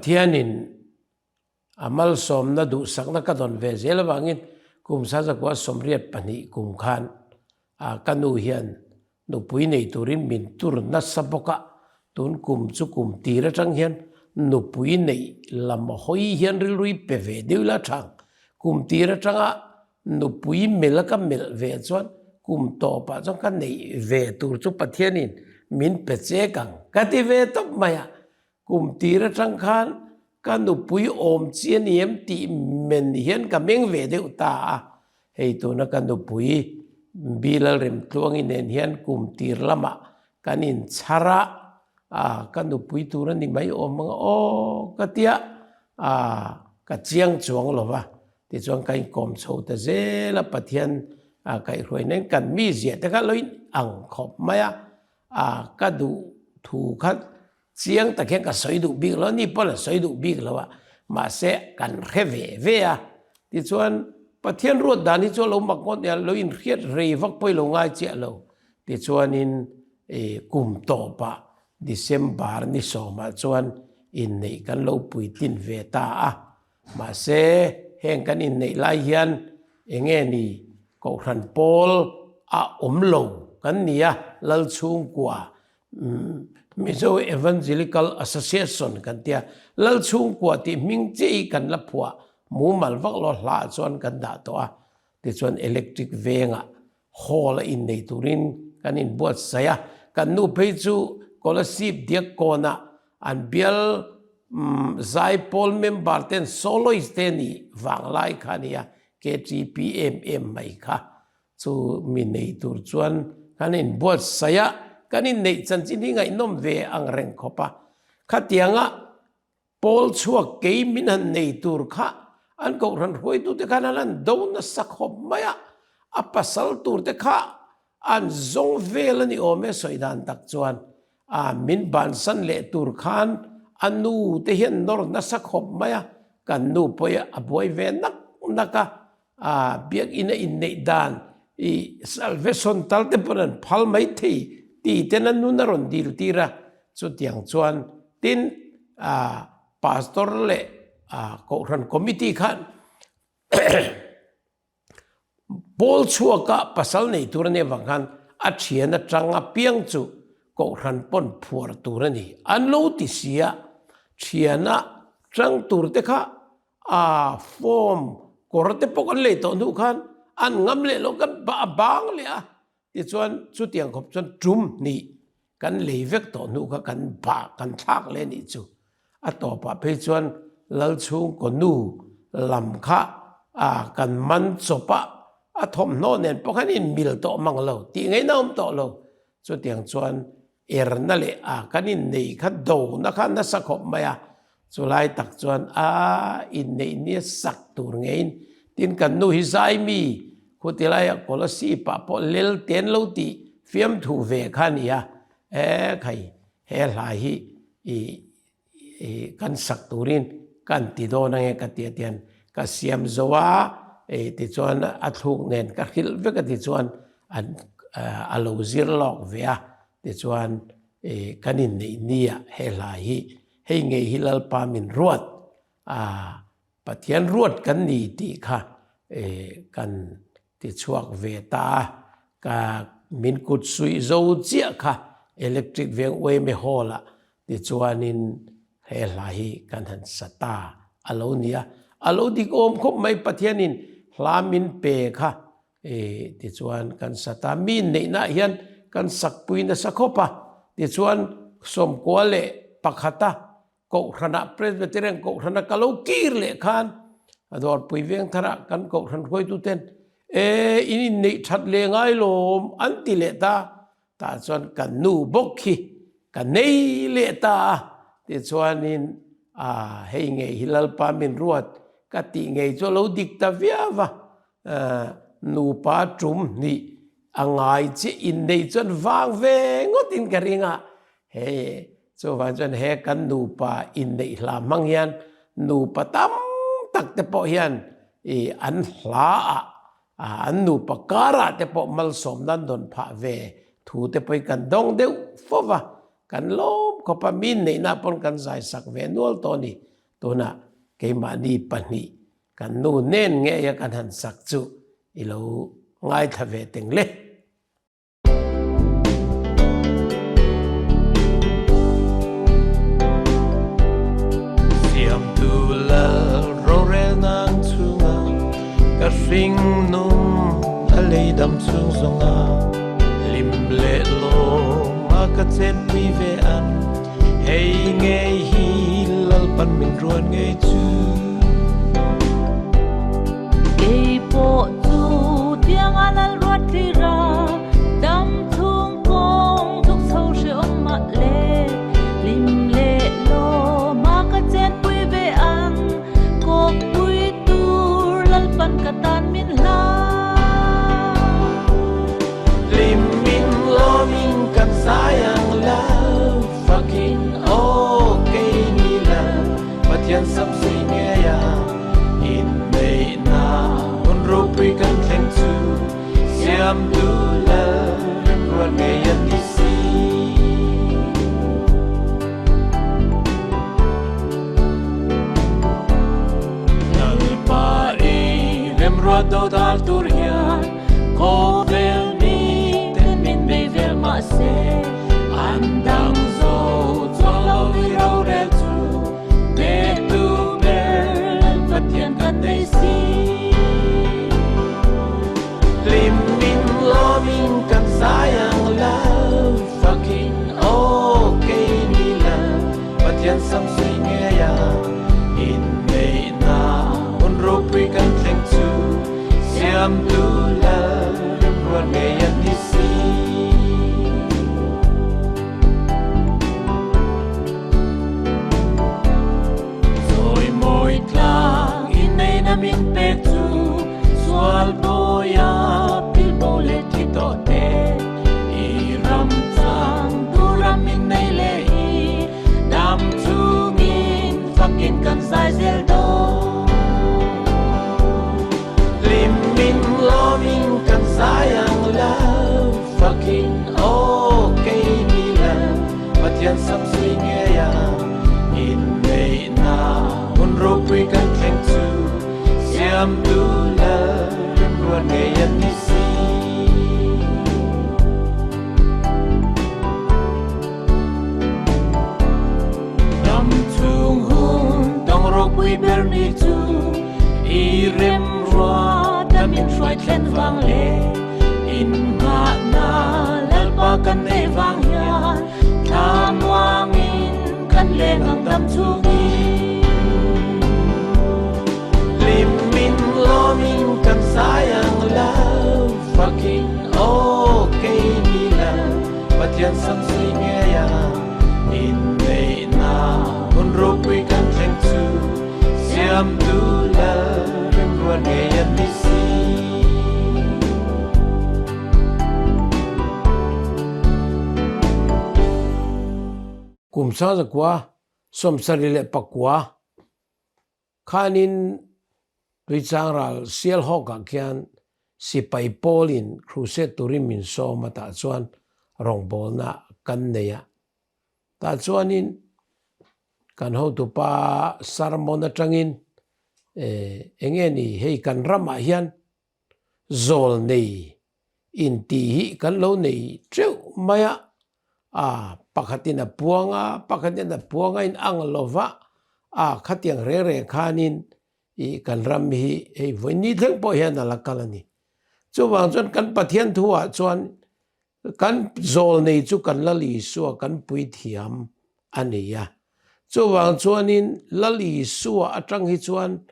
Pathianin a malsawmna duhsakna ka dawn ve zel avangin kum sazakua 82 kum khan ka nu hian nupui nei turin min tur nasa bawk a, tun kum chu kum tir atang hian nupui neih lam hawi hian rilru pe ve deuh ila thang. Kum tir atanga nupui melh a ka melh ve chuan kum tawpah chuan ka neih ve tur chu Pathianin min pe chek ang ka ti ve tawp mai a. Kum tir atang khan ka nupui awm chi a ni em tih men hian ka meng ve deuh ta a. Hei tuna ka nupui Bilalremtluangi nen hian kum tir lamah kan inchhar a, a ka nupui tur a ni mai awm ang aw ka tia a ka chiang chuang lo va. Tichuan ka inkawm chho ta zel a, Pathian a kaihhruai nen kan mi ziah te kha lo in ang khawp mai a, a ka duh thu kha chiang tak hian ka sawi duh bik lo a, ni pawn a sawi duh bik lo a, mahse kan hre ve ve a. Tichuan Pathian ruat dan hi chu a lo mak ngawt nia, lo inhriat rei vak pawh i lo ngai chiah lo. Tichuanin i kum tawpah December ni sawmah chuan inneih kan lo puitlin ve ta a. Mahse, heng kan inneih lai hian eng nge ni Kohhran pawl a awm lo kan ni a, Lal chhungkua Mizo Evangelical Association kan tia, Lal chhungkua tih hming chiah hi kan la phuah mumal vak lo hlah chuan kan dah tawh a. Tichuan electric vengah Hall a innei turin kan inbuatsaih a, kan nu phei chu Kolasib Diakkawnah an bial zaipawl member ten soloist te nih vanglai kha a ni a, KTP em em mai kha chu mi nei tur chuan kan inbuatsaih a, kan inneih chanchin hi ngaihnawm ve ang reng khawp a, khatianga Paul chhuak kei min han nei tur kha an kohhran hruaitute khan an han do nasa khawp mai a, a pasal turte kha an zawng vel a ni awm e sawi dan tak chuan a min bansan leh tur khan a nu te hian nawr nasa khawp mai a, kan nu pawh a buai ve nak nak a, a biakinn a inneih dan i salvation tal te pawn an phal mai thei tih ten a nun a rawn dil tir a, chutiang chuan tin a pastor leh a kohhran committee khan pawl chhuaka pasal nei tur a nih avang khan a thian atang apiang chu kohhran pawn phuar tur a ni an lo ti si a, thiana tang tur te kha A form kawr te pawh kan lei tawh hnu khan an ngam leh lo kan a bang leh a, tichuan chutiang khawp chuan tum hnih kan lei vek tawh hnu kha kan bah kan thlak leh anih chu. A tawpah phei chuan Lalchhungkaw nu lam kha a kan man chawp a, a thawmhnaw nen pawh khan inmil tawh mang lo tih ngaihna awm tawh lo. Chutiang chuan Erna leh a kan inneih kha dona kha nasa khawp mai a, chulai tak chuan a inneih nia sak tur ngeiin tin kan nu hi zai mi khuti laia Kolasib ah pawh lel ten lo tih fiamthu ve kha a ni a, e khai he hla hi i i kan sak turin kan ti dawn ange ka ti a tian ka siam zo a i tichuan a thluk nen ka hrilh vek a tichuan an a lo zir lawk ve a tichuan i kan inneih ni ah he hla hi hei ngei hi Lalpa min ruat a Pathian ruat kan ni tih kha i kan ti chhuak ve ta a ka min kut suih zo chiah kha electric veng uaime hall ah Tichuanin he hla hi kan han sa ta a lo ni a, a lo dik awm khawp mai Pathianin hla min pe kha i tichuan kan sa ta. Mi inneihnaah hian kan sakpui nasa khawp a, tichuan sawmkua leh pakhata Kohhranah Presbyterian Kohhrana ka lo kir leh khan a dawrpui veng tharah kan Kohhran hruaituten e in inneih that leh ngai lawm an ti leh ta. Tah chuan ka nu bawk hi ka nei leh ta a, tichuanin a hei ngei hi Lalpa min ruat ka tih ngei chu a lo dik ta viau va, nupa tum hnih a ngai chiah innei chuan vang ve ngawtin ka ring a, hei chuvang chuan he kan nupa inneih hla hmang hian nupa tam tak te pawh hian i an hla ah An nupa karah te pawh malsawm nan dawn phah ve thu te pawhin kan dawng deuh fo va, kan lawm khawp a, mi neihna pawn kan zai sak ve nual tawh a ni. Tunah keimahni pahnih kan nu nen ngeia kan han sak chu i lo ngaithla ve teng le. Siamtu lal rorel nang chunga ka hring nung a lei dam chung zawnga hlim leh lawm a ka chetpui ve an hei ngei hi Lalpan min ruat ngei chu. Kei pawh chu tianga lal ruat thlir a, dam chhung kawng chuk chho hrehawm mah le, hlim leh lawm a ka chenpui ve ang, kawppui tur Lalpan ka tan min hlan. Hlim in lawm in kan zai ang lal fakin aw kei ni lal Pathian sam sei ngei a inneihna hun ropui kan thleng chu Siamtu lal remruat ngei a ni si. Lalpa i remruat dodal tur hian Khawvel mi ten min bei vel mahse an dang zo chuang lo i rorel chu Hnehtu ber Pathian kan nei si. Hlim in lawm in kan zai ang lal fakin aw kei ni lal Pathian sam sui ngei a inneihna hun ropui kan thleng chu Siamtu lal remruat ngei a ni si. Chawimawi tlang inneihna min pek chu sual bawia pilbo leh thi tawh te i ram chang tura min nei leh i dam chungin fakin kan zai zel dawn. Hlim in lawm in kan zai ang lal fakin aw kei ni lal Pathian sam sui ngei a inneihna hun ropui kan thleng chu Siamtu lal remruat ngei a ni si. Ram chhung hun tawng ropui ber ni chu i remruat a min hruai thlen vang leh inngahna Lalpa kan nei vang hian thla muangin kan leng ang dam chungin. Hlim in lawm in kan zai ang lal fakin aw kei ni lal Pathian sam sui ngei a inneihna hun ropui kan thleng chu Siamtu lal remruat ngei a ni si. Kum sangzakua sawmsarih leh pakua khanin Tuichangral Sialhawkah khian sipai pawlin crusade turin min sawm a tah chuan rawngbawlna kan nei a. Tah chuanin kan hotupa sermon atangin eng nge ni hei kan ramah hian zawl nei intih hi kan lo nei teuh mai a, a pakhatin a puang a, pakhatin a puang a inang lo va, a khatiang reng reng khanin ih kan ram hi hei vawiin thleng pawh hian a la kal a ni. Chuvang chuan kan Pathian thuah chuan kan zawl nei chu kan Lal Isua kan puithiam a ni a. Chuvang chuanin Lal Isua atang hi chuan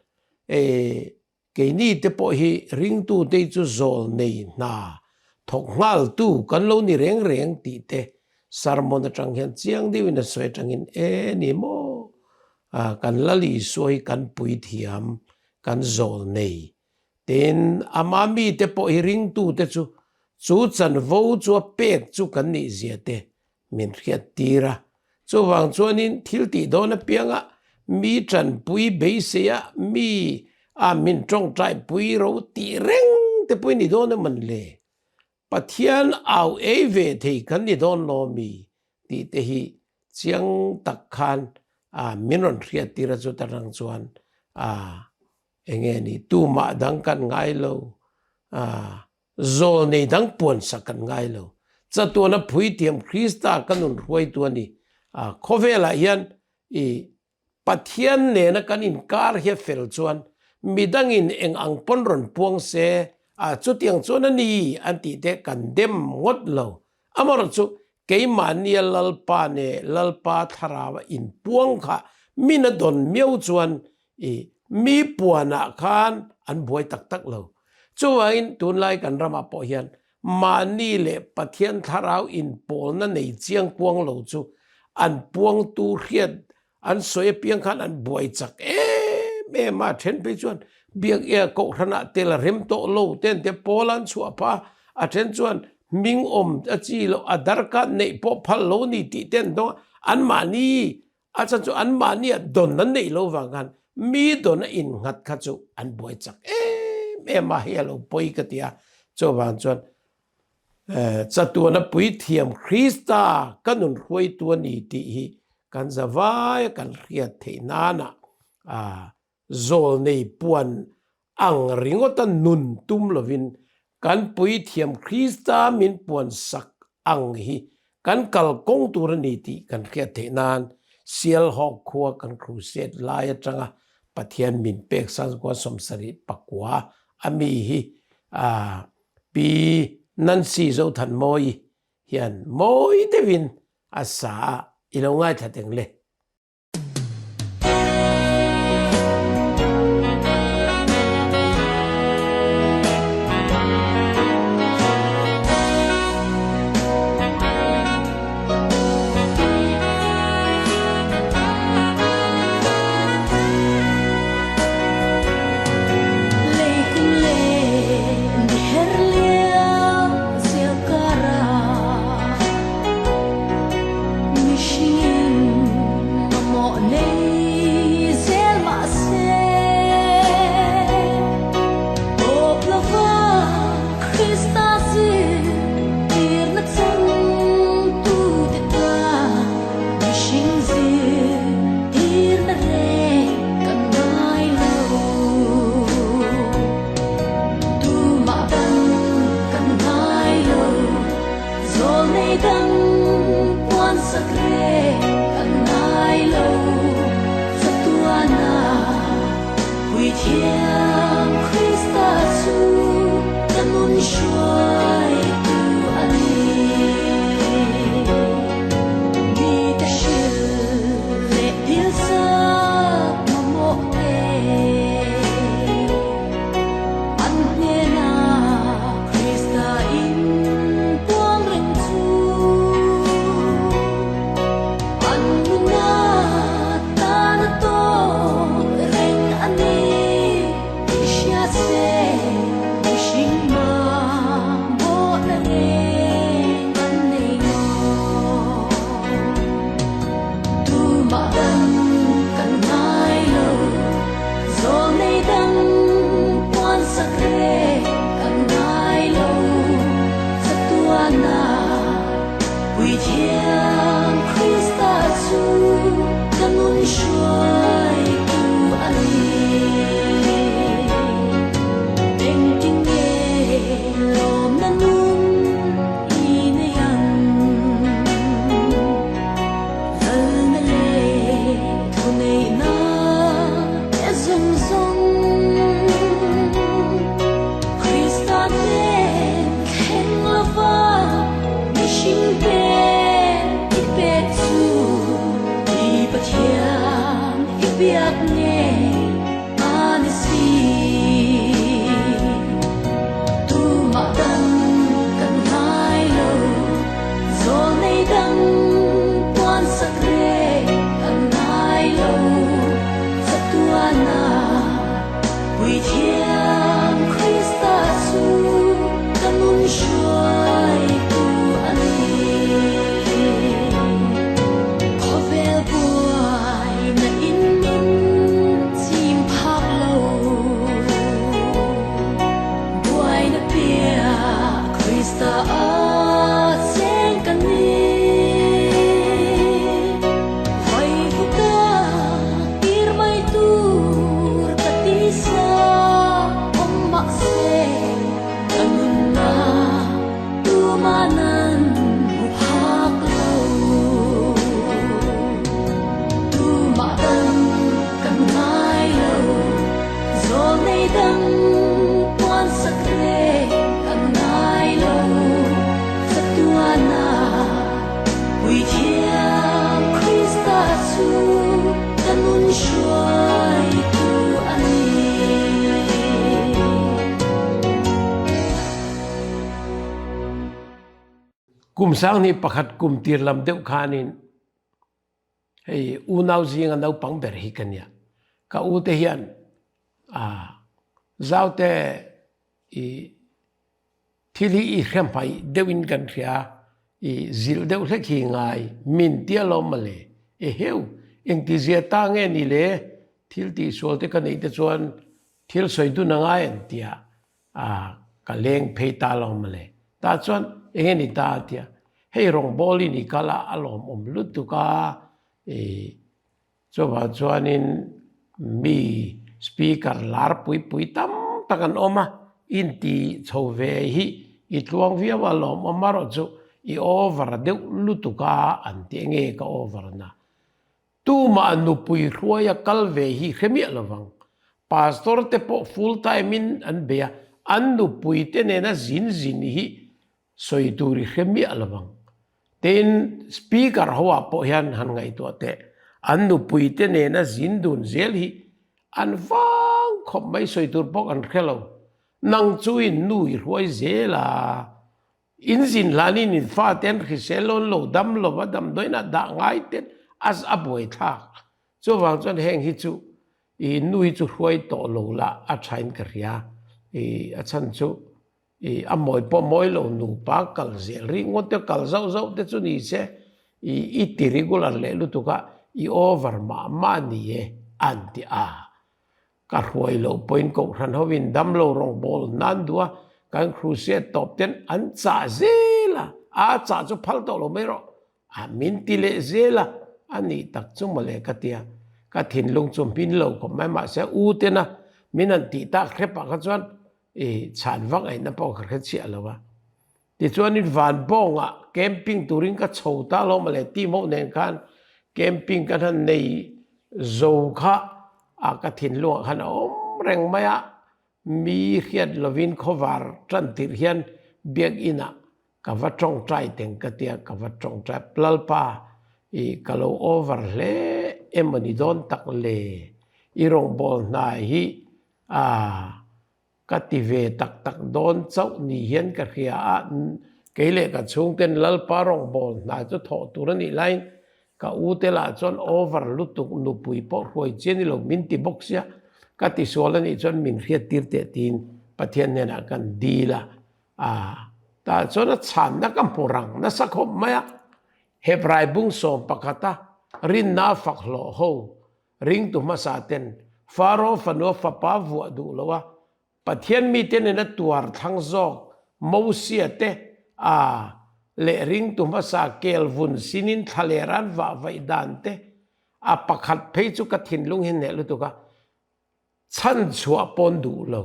eh Keini te pawh hi ringtute chu zawl nei hna thawk nghaltu kan lo ni reng reng tih te sermon atang hian chiang deuhin a sawi atangin e ni maw kan Lal Isua hi kan puithiam kan zawl nei tin ama mite pawh hi ringtute chu chu chanvo chu a pek chu kan nih zia te min hriat tir a. Chuvang chuanin thil tih dawn apianga mi tanpui beiseia mi a min tawngtaipui ro tih reng te pawh i ni dawn em an le? Pathian au ei ve thei kan ni dawn lo mi tih te hi chiang tak khan. Min rawn hriat tir a chuta rang chuan enge ni tumah dang kan ngai lo, zawlnei dang puansak kan ngai lo. Chatuana Phuitiam Krista ka nun hruaitu a ni. Khawvelah hian i Pathian nena kan inkar hi a fel chuan midangin eng ang pawn rawn puang se, a chutiang chuan a ni an tih te kan dem ngawt lo. Amaherawhchu chu keimahnia Lalpa ne Lalpa thlarau a inpuang kha min a dawn miau chuan i mi puanah khan an buai tak tak lo. Chuvangin tunlai kan ramah pawh hian mahni leh Pathian thlarau inpawlna nei chiang kuang lo chu an puangtu hriat an sawi apiang khan an buai chak em em a, then phei chuan biak e kohhranah tel a rem tawh lo te an tia pawl an chhuah phah a, a then chuan hming awm a chi loh a darkat neih pawh phal lo ni tih te an dawng a, anmahni A chan chu anmahni ah don an neih lo vang khan mi don a innghat kha chu an buai chak em em a, hei a lo pawi ka ti a. Chuvang chuan chatuana puithiam Krista ka nun hruaitu a ni tih hi kan zavai a kan hriat theih nana Zawlnei puan ang ringawta nun tum lovin kan Puithiam Krista min puan sak ang hi kan kal kawng tur a ni tih kan hriat theih nan Sialhawk khua kan crusade lai atanga Pathian min pek Sangkua 79 a mi hi Pi Nancy Zothanmawii hian mawi deuhin a sa a, i lo ngaithla teng le. Kum sanghnih pakhat kum tir lam deuh khanin hei unau zinga naupang ber hi ka nia. Ka u te hian zaute i thil hi i hre hmaih deuhin kan hria i zilh deuh hlek hi ngai min tia lawm mawle. Eheu, engtizia ta nge ni le? Thil tihsual te ka neih te chuan thil sawi dun a ngai an tia. A, ka leng phei ta lo mawle. Tah chuan eng nge ni ta a tia, hei rawngbawl i ni kal a, a lawmawm lutuk a, i chuvang chuanin mi speaker lar pui pui tam tak an awm a, inti chho ve hi i tluang viau a lawmawm erawh chu i over deuh lutuk a an ti, eng nge ka over na? Tumah nupui hruaia kal ve hi hre miah lovang. Pastor te pawh full time in an bei a, an nupui te nena zin zin hi sawi tur i hre miah lovang. Tin, speaker ho ah pawh hian han ngaihtuah teh, an nupui te nena zin dun zel hi an vang khawp mai sawi tur pawh kan hre lo. Nang chu in nu i hruai zel a. In zin hlanin in fate an hrisel lo, an lo dam lo va, damdawiin a dah ngai ten a a buaithlak. Chuvang chuan heng hi chu i nu hi chu hruai tawh lo la a thain ka hria. I a chhan chu i a mawi pawh mawi lo nupa kal zel rih ngawt te kal zauh zauh te chu ni se i i ti regular leh lutuk a i over mah mah ni e an ti a. Ka hruai loh pawhin Kohhran hovin damlo rawngbawl nan duh a, kan crusade tawp ten an chah zel a, a chah chu phal tawh lo mai rawh, a min ti leh zel a, a nih tak chu mawle ka ti a, ka thinlung chu hmin lo khawp mai mahse u tena min han tih tak hrep ah kha chuan i chhan vak ngaihna pawh ka hre chiah lo a. Tichuanin van bawngah camping turin ka chho ta lo mawle team ho nen khan camping kan han nei zo kha a ka thinlungah khan a awm reng mai a, mi hriat lovin khawvar tan tirh hian biakinah ka va tawngtai teng ka tia ka va tawngtai Lalpa i ka lo over hle emaw ni dawn tak le i rawngbawl hna hi a Ka ti ve tak tak dawn chauh ni hian ka hria a, kei leh ka chhungten Lalpa rawngbawl hna chu thawh tur a nih laiin ka u te lah chuan over lutuk nupui pawh hruai chi a ni lo min ti bawk sia, ka tisual a nih chuan min hriat tir teh tiin Pathian hnenah kan dil a, aa tah chuan a chhanna ka hmu rang nasa khawp mai a, Hebrai bung sawm pakhata rinna a fak hlawh ho Ringtu hmasa ten Faro fanua fapa vuah duh lo a, Pathian mite nena tuar thlang zawk Mosia te a leh ringtu hmasa kel vun sinin thlaler an vah vaih dan te a pakhat phei chu ka thinlung hi hneh lutuk a, Chhanchhuah pawn duh lo.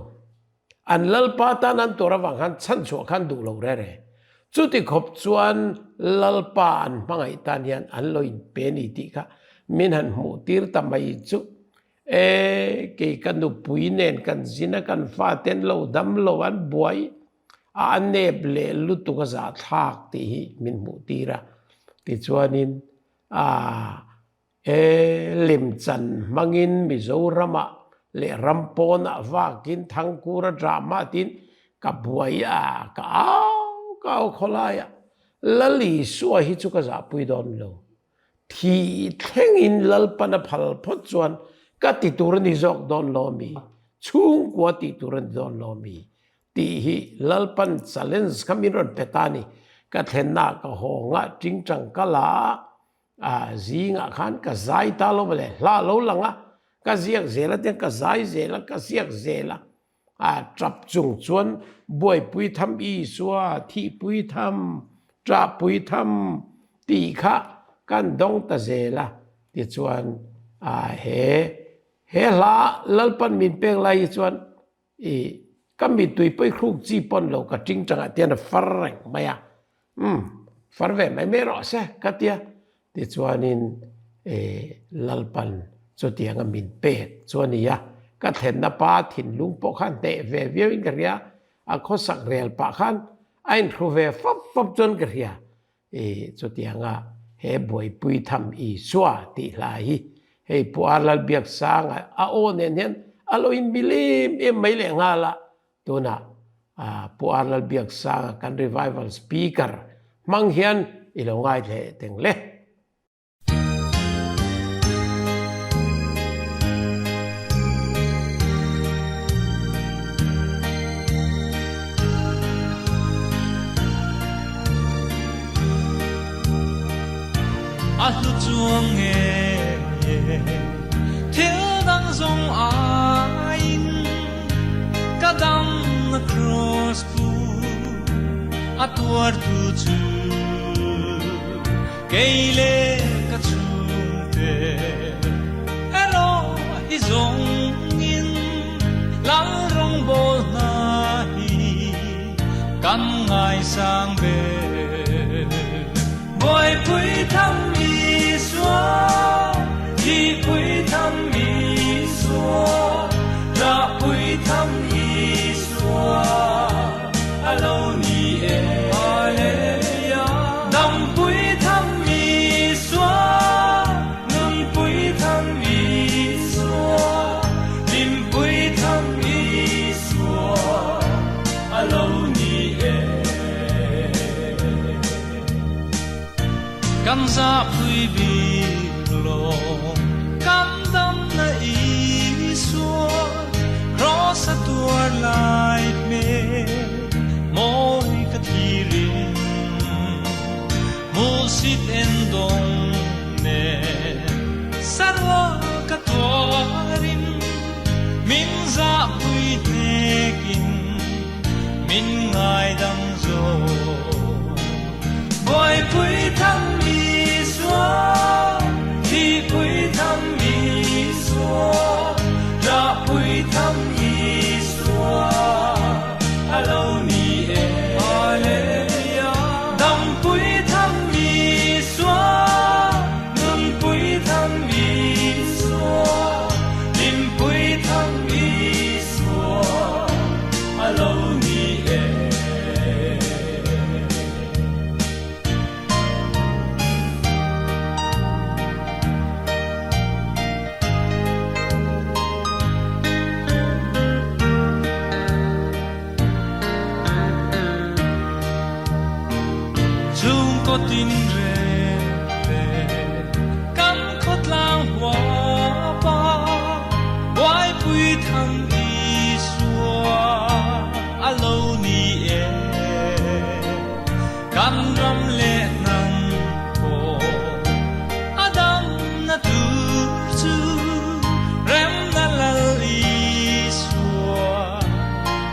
An Lalpa tan an tuar avang khan chhanchhuah khan duh lo re re. Chuti khawp chuan Lalpa an hmangaih tan hian an lo inpe ni tih kha min han hmuh tir ta mai chu. E, kei ka nupui nen kan zin a, kan fate an lo dam lo, an buai a, a nep leh lutuk a zahthlak tih hi min hmuh tir a. Tichuanin, aa, He lemchan hmangin Mizoramah leh ram pawnah vakin Thangkura drama tiin ka buai a, ka au ka au khawlai a. Lal Isua hi chu ka zahpui dawn lo. Thih thlengin Lalpan a phal phawt chuan ka ti tur a ni zawk dawn lo mi? Chhungkua tih tur a ni dawn lo mi? Tih hi Lalpan challenge kha min rawn pe ta a ni. Ka thlennaah ka haw ngah tingtang ka la a, A zingah khan ka zai ta lo le, hla lo lang a, ka ziak zel a tiang ka zai zel a, ka ziak zel a, a tap chung chuan buaipui tham Isua, thihpui tham, ṭahpui tham tih kha kan dawng ta zel a, tichuan a he he hla Lalpan min pek lai hi chuan I ka mittui pawi hruk chi pawn lo ka ṭing ṭangah tian a far reng mai a, umm far ve mai mai rawh se ka tia. Tichuanin i Lalpan chutianga min pek chu a ni a, ka thlenna pa thinlung pawh khan hneh ve viauin ka hria, a khawsak rel pah khan a inhru ve fap fap chuan ka hria. I chutianga he buaipui tham Isua tih hla hi hei Pu Ar Lalbiaksanga a aw nen hian a lo inmil em em mai leh nghal a, tunah Pu Ar Lalbiaksanga kan revival speaker. hmang hian i lo ngaithla teng le. A hlu chuang nge thil dang zawng aiin ka damna cross pu a tuartu chu kei le ka chhungte erawh hi zawngin lal rawngbawl hna hi Kan ngaisang ve. Buaipui tham Isua, thihpui tham Isua, rahpui tham Isua, a lo ni e. Hallelujah. Dampui tham Isua, nunpui tham Isua, hlimpui tham Isua. A lo ni e. Kan zahpui bik lo, kan damna Isua, Cross a tuar lai hmel, mawi ka thirin, Hmuhsit en dawng nen, sarua ka tuarin. Min zahpui hnekin min ngaidam zawk. Buaipui tham Isua, thihpui tham Isua, rahpui tham Isua, a lo ni e. Hallelujah. Dampui tham Isua, Nunpui tham Isua, hlimpui tham Isua, a lo ni e. Chhungkaw tin reng leh kan khawtlang huapa buaipui thang Isua a lo ni e. Kan ram leh hnam pawh a damna tur chu remna lal Isua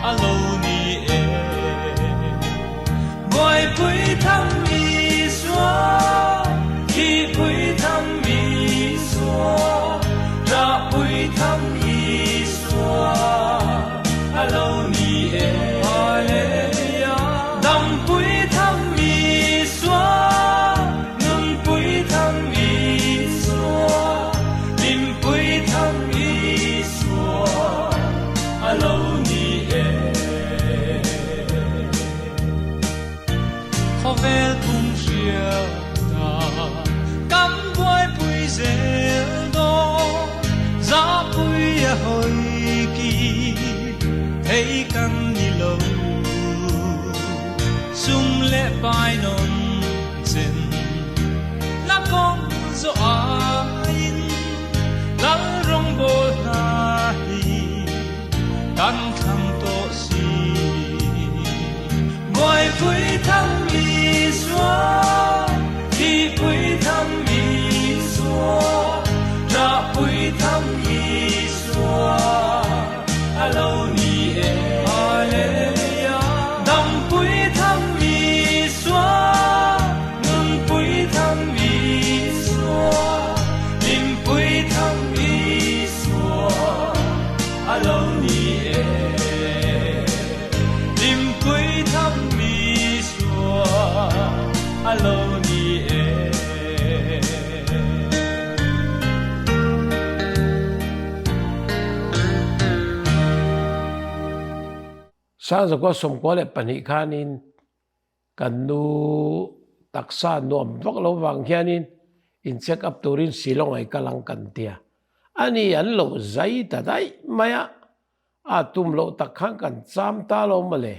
a lo ni e. Buaipui tham Isua, thihpui tham Isua, rahpui tham Isua a lo ni e. Hallelujah. Dampui tham Isua, nunpui tham Isua, hlimpui tham Isua a lo ni e. Khawvel pum hriata kan buaipui zel dawn, zahpui a hawi ki thei kan ni lo. Sum leh pai nawn chen la kawng zawh aiin lal rawngbawl hna hi Kan thlang tawh si. Buaipui tham Isua, thihpui tham Isua, rahpui tham Isua, a lo ni e. Hallelujah. Dampui tham Isua, nunpui tham Isua, hlimpui tham Isua. A lo ni e. Hlimpui tham Isua a lo ni e. Sangzakua 92 khanin kan nu taksa nuam vak lo vang hianin in check up turin Shillong ai kal ang kan tia. Ani an lo zai ta daih mai a, a tum loh tak khan kan cham ta lo mawle.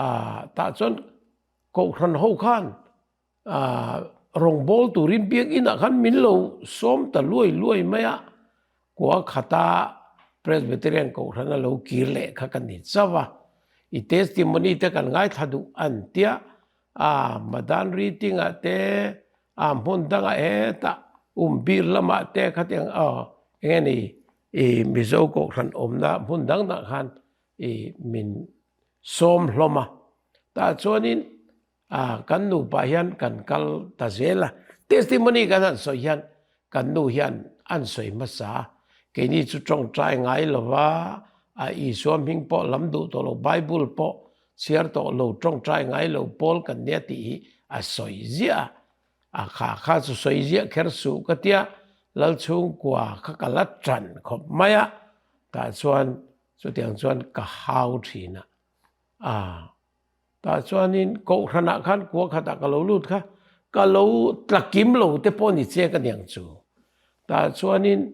A tah chuan. Kohhran ho khan Rawngbâwl turin biakinah khan min lo sawm ta luai luai mai a, kua khata Presbyterian Kohhrana lo kir leh kha ka ni chauh a. I testimony te kan ngaithla duh an tia, a Madan Reading-ah te, a hmun dangah hetah Umbir lamah te khatiang aw eng nge ni i Mizo Kohhran awmna hmun dang dang khan i min sawm hlawm a. Tah chuanin A, kan nupa hian kan kal ta zel a, testimony kan han sawi hian kan nu hian an sawi hmasa a, keini chu tawngtai ngai lo va, a Isua hming pawh lam duh tawh lo, Bible pawh chhiar tawh lo, tawngtai ngai lo pawl kan nia tih hi a sawi ziah a, a kha kha chu sawi ziah kher suh ka tia, Lalchhungkua kha ka la tan khawp mai a, tah chuan chutiang chuan ka hau thin a, a. Tah chuanin Kohhranah khan kua khatah ka lo lut kha, ka lo tla kim lo te pawh ni chiang ka niang chu. Tah chuanin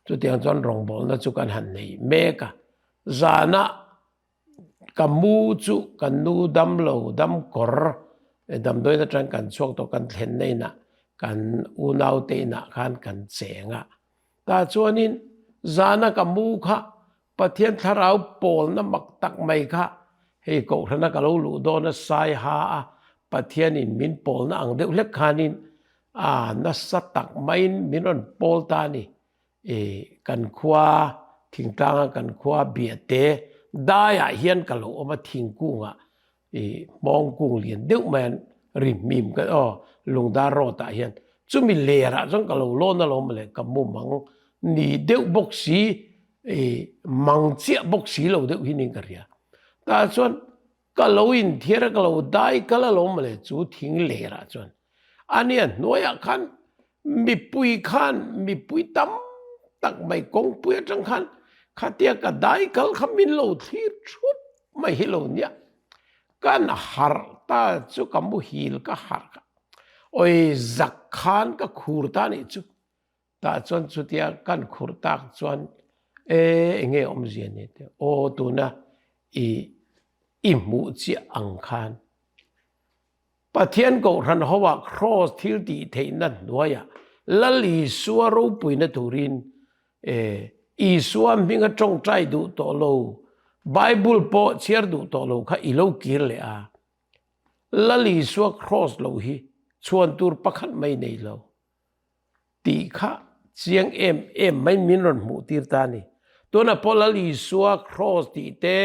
chutiang chuan rawngbawlna chu kan han nei mek a. Zanah ka mu chu kan nu dam lo dam kawr damdawiin atang kan chhuak tawh kan thlenna inah kan unaute inah khan kan cheng a. Tah chuanin zana ka mu kha Pathian thlarau pawlna mak tak mai kha hei Kohhrana ka lo luh dawn a sai ha a, Pathianin min pawlna ang deuh hlek khanin a nasa tak maiin min rawn pawl ta a ni. I kan khua thingtlanga kan khua Biate daiah hian ka lo awm a thingkungah i hmawng kung lian deuh mai an ri hmim ka aw lungdar road ah hian chumi ler ah chuan ka lo lawn alawm le ka mu mang ni deuh bawk si i mang chiah bawk si lo deuh hi niin ka hria tah chuan ka lo inthiar a ka lo dai kal alawm le chu thing ler ah chuan ania hnuaiah khan mipui khan mipui tam tak mai kawngpui atang khan khatia ka dai kal kha min lo thlir thup mai hi lo nia kan harh ta chu ka muhil ka harh kha oi zak khan ka khur ta nih chu tah chuan chutia kan khur tak chuan e enge awmzia ni te aw tuna i i hmuh chiah ang khan Pathian Kohhran hoah Kraws thil tih theihna hnuaiah Lal Isua ropuina turin e Isua hminga tawngtai duh tawh lo, Bible pawh chhiar duh tawh lo kha i lo kir leh a. Lal Isua Kraws lo hi chhuan tur pakhat mai nei lo. Tih kha chiang em em mai min rawn hmuh tir ta a ni. Tunah pawh Lal Isua Kraws tih te,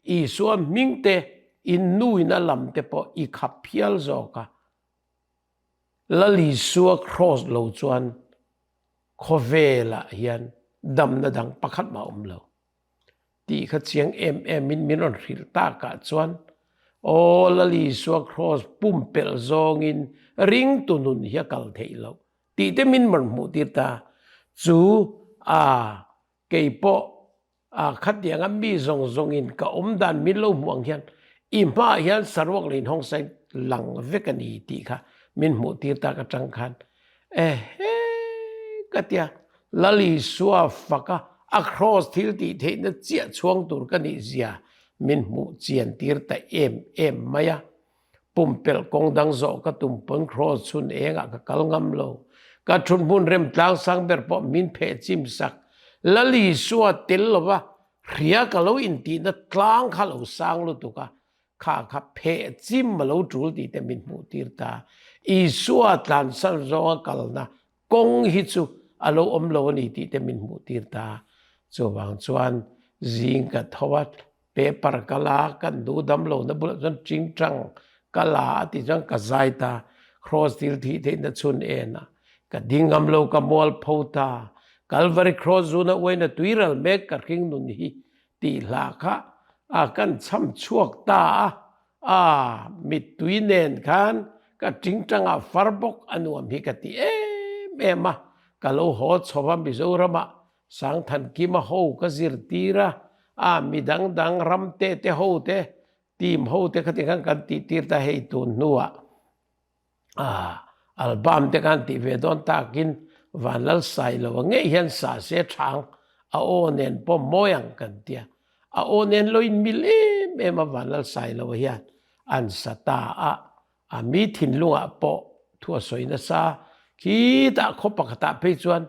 Isua hming te, in nuin a lam te pawh i khap phial zawk a. Lal Isua Kraws lo chuan khawvelah hian damna dang pakhat mah a awm lo. Tih kha chiang em em in min rawn hrilh takah chuan Aw Lal Isua Kraws pumpelh zawngin ringtu nun hi a kal theih loh tih te min rawn hmuh tir ta. Chu a kei pawh a khatianga mi zawng zawngin ka awm dan min lo hmuh ang hian i hmaah hian saruak leh inhawngsain lang vek a ni tih kha min hmuh tir tak atang khan Ehe ka tia, Lal Isua faka a kraws thil tih theihna chiah chhuang tur ka nih zia min hmuh chian tir ta em em mai a. Pumpelh kawng dang zawh ka tum pawn kraws chhun engah ka kal ngam lo. Ka thut hmun rem tlang sang ber pawh min pheh chim sak. Lal Isua tel lova hria ka lo intihna tlang kha lo sang lutuk a, Kha kha pheh chim a lo tul tih te min hmuh tir ta. Isua tlansan zawnga kalna kawng hi chu a lo awm lo a ni tih te min hmuh tir ta. Chuvang chuan zing ka tho a, paper ka la a, kan nu dam lohna bulah chuan tingtang ka la a tih chuan ka zai ta. Kraws thil thih theihna chhun en a, ka ding ngam lo ka mual pho ta. Kalvari Kraws zuna uaina tuiral mek ka hring nun hi Tih hla kha a kan chham chhuak ta a, a mittui nen khan ka tingtangah far bawk a nuam hi ka ti em em a, ka lo haw chho a Mizoramah Sangthankima ho ka zirtir a, a mi dang dang ramte te ho te team ho te khati khan kan tihtir ta hei tun hnuah. Album te khan tih ve dawn takin Vanlalsailova ngei hian sa se thang a aw nen pawh mawi ang kan tia. A aw nen lo in mil em. em em a Vanlalsailoa hian an sa ta a, a mi thinlungah pawh thu a sawi nasa. Khitah khaw pakhatah phei chuan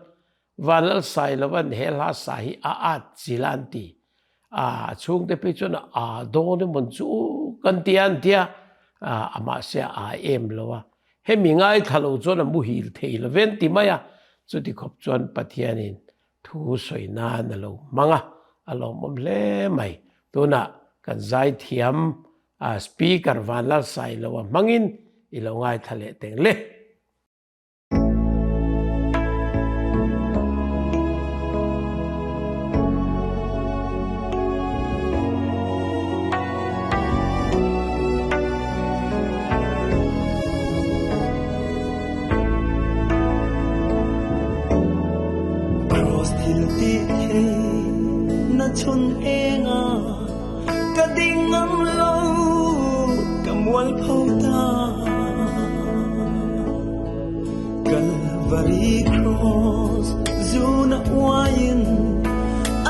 Vanlalsailova'n he hla sa hi a at chil a an ti. A chhungte phei chuan a aa dawn emawn chu kan ti a an ti a, amah se a aa em lo a. Hemi ngaithla lo chuan a muhil thei lo ve an ti mai a, chuti khawp chuan Pathianin thu sawi nan a lo hmang a, a lawmawm hle mai. Tunah kan zaithiam Speaker Vanlalsailoa hmangin i lo ngaithla leh teng le. Cross thil tih thei na chhun enga ka ding ngam lo ka mual pho ta Calvary cross zuna uain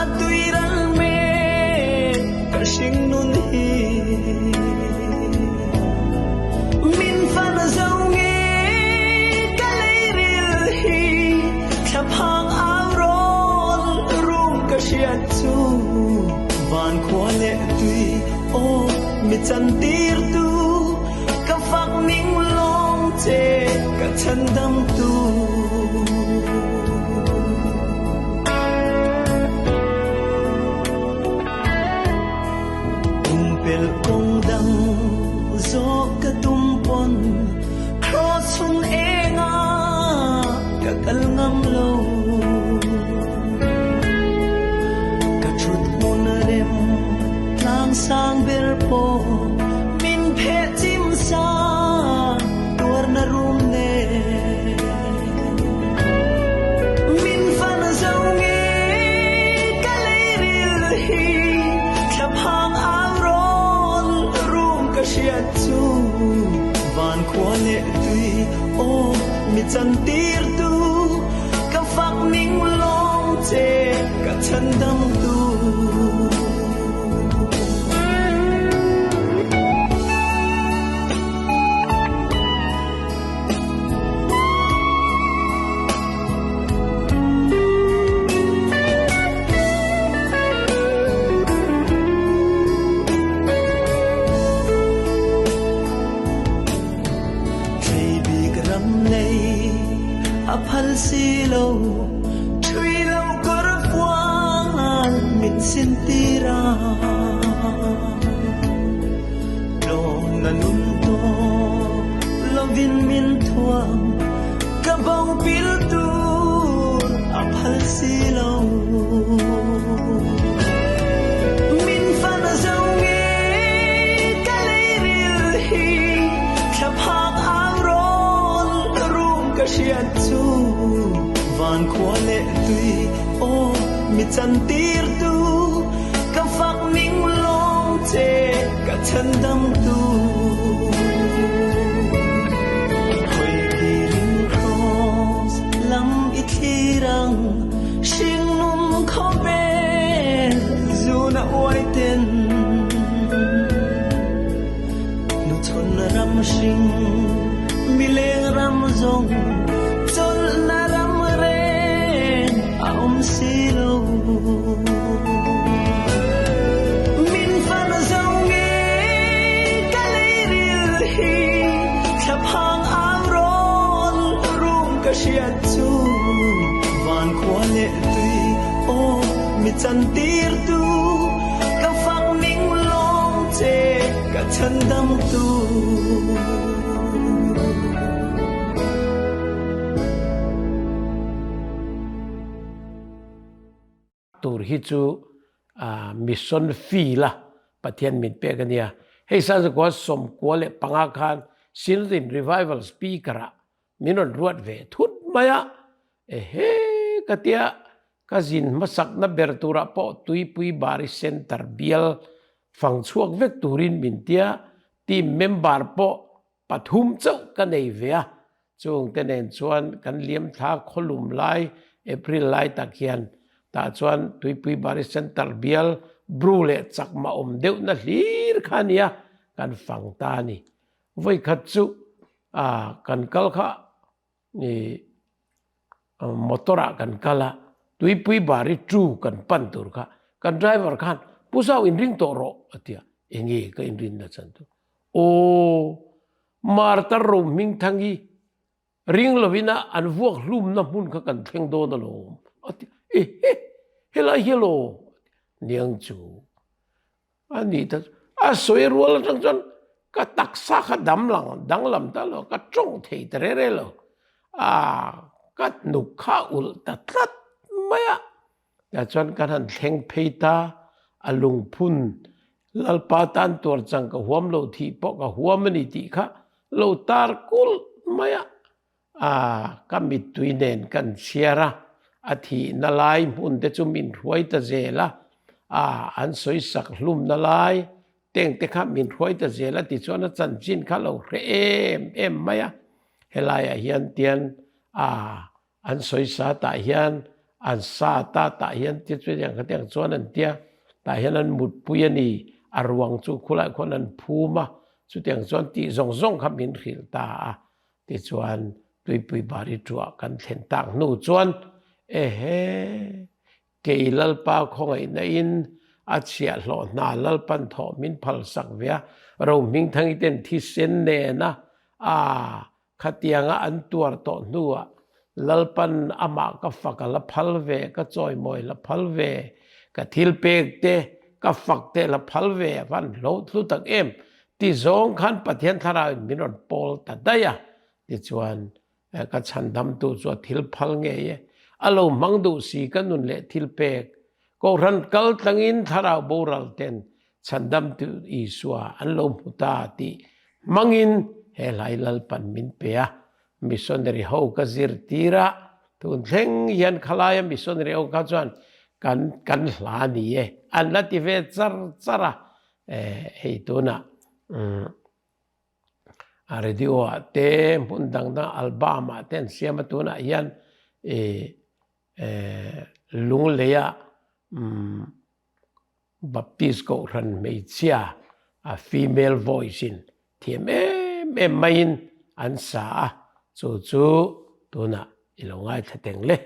a tuiral me ka hring nun hi Min fan zo nge ka leiril hi thlaphang au rawl rum ka hriat chu van khua leh tui aw mi chan tir tu ka fak ning lawng che ka chhandam tu. Pumpelh kawng dang zawh ka tum pawn Cross hun enga ka kal ngam lo. Ka thut hmun rem tlang sang ber pawh min pheh chim sa tuarna rum nen. Min fan zo nge ka leiril hi thlaphang au rawl rum ka hriat chu van khua leh tui aw mi chan tir tu ka fak ning lawng che ka chhandam tu. Thlei ram lei a phal si lo thui lo kawr fual min sin tira Tlawm na nun tawp lovin min thuam ka bo pil tur a phal si lo. Min fan zo nge ka leiril hi thlaphak au rawl rum ka hriat chu van khua leh tui aw mi chan tir tu ka fak ning lawng che ka chhandam tu. Hawi kirin cross lam i thlir ang hringnun khawvel zuna uai ten hnuchhawn ram hring mileng ram zawng chawlhna ram reng a awm si lo. Min fan zo nge ka leiril hi thlaphang au rawl rum ka hriat chu van khua leh tui aw mi chan tir tu ka fak ning lawng che ka chhandam tu. Tur hi chu mission field a Pathian min pek a nia. Hei Sanzakua 95 khan Synod in Revival Speaker ah min rawn ruat ve thut mai a, ehe ka tia ka zin hmasakna ber turah pawh Tuipui Bari Centre bial fang chhuak vek turin min tia, team member pawh pathum chauh ka nei ve a, Chungte nen chuan kan liam thla khawlum lai April lai tak hian tah chuan Tuipui Bari Centre bial Bru leh chakma awm deuhna hlir kha a nia, kan fang ta a ni. Vawikhat chu kan kal kha ih motor ah kan kal a, tuipui bari tu kan pan tur kha kan driver khan Pu Zau inring tawh rawh a ti a, enge ka inrinna chan tur? Aw Martar ro hming thang hi ring lovin a an vuak hlumna hmun kha kan thleng dawn alawm a ti a, ehe helai hi alaw niang chu. A nih ta chu a sawi rual atang chuan ka taksa kha dam lang danglam ta lo, ka tawng thei ta reh reh lo. A ka hnuk kha ulh ta tlat mai a. Tah chuan kan han thleng phei ta, a lungphun Lalpa tan tuar chang ka huam lo thih pawh ka huam a ni tih kha lo tar kulh mai a. A, ka mittui nen kan chhiar a, a thihna lai hmun te chu min hruai ta zel a, a, an sawi sak hlumna lai teng te kha min hruai ta zel a tichuan a chanchin kha lo hre em em mai a, helaiah hian tian a, an sawi sa tah hian an sa ta tah hian ti chu tiang kha tiang chuan an tia, tah hian an mutpui a ni, a ruang chu khulaiah khuan an phum a, chutiang chuan tih zawng zawng kha min hrilh ta a. Tichuan, Tuipui Bari tuah kan thlen tak hnu chuan, Ehe, kei Lalpa khawngaihna in a chhiahhlawh hna Lalpan thawh min phalsak ve a, Rohmingthangi ten thisen nena a khatianga an tuar tawh hnuah Lalpan amah ka fak a la phal ve, ka chawimawi la phal ve, ka thil pek te, ka fak te la phal ve a van hlo thlu tak em Ti zawng khan Pathian thlarauin min rawn pawl ta daih a, tichuan ka chhandamtu chu a thil phal ngei e. A lo hmang duh si ka nun leh thil pek. Kohhran kal tlangin thlarau boral ten chhandamtu Isua an lo hmu ta tih hmangin he hlai Lalpan min pe a. Missionary ho ka zirtir a, tun thleng hian khalaia missionary ho kha chuan kan kan hla ni e an la ti ve char char a. Hei tunah a radio ah te hmun dang dang album ah te an siam a tunah hian lunglei ah Baptist kohhran hmeichhia a female voice in thiam em em maiin an sa a chu chu tunah i lo ngaithla teng le.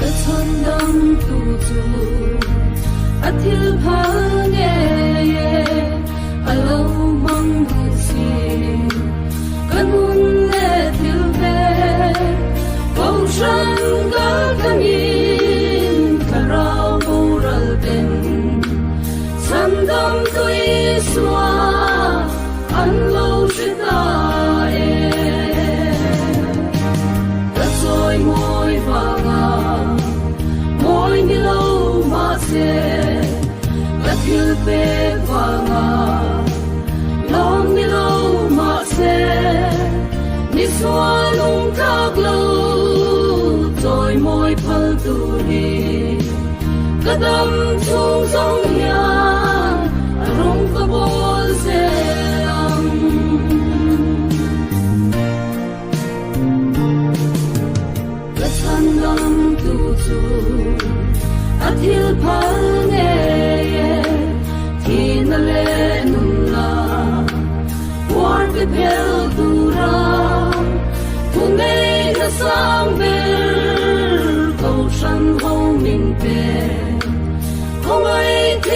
Ka chhandamtu chu a thil phal ngei e, a lo hmang duh si. Ka nun leh thil pek kohhran kal thlangin thlarau boral ten chhandamtu Isua an lo hre ta e. Ka chawi mawi vanga mawi ni lo mahse ka thil pek vanga lawm ni lo mahse ni sual lung tlak lo chawi mawi phal tur hi ka dam chhung zawng hian a rawng ka bawl zel ang. Ka chhandamtu chu a thil phal ngei e, thihna leh nunna puar ti phel tura thu neihna sang ber kohhran ho min pe. Khawngaih.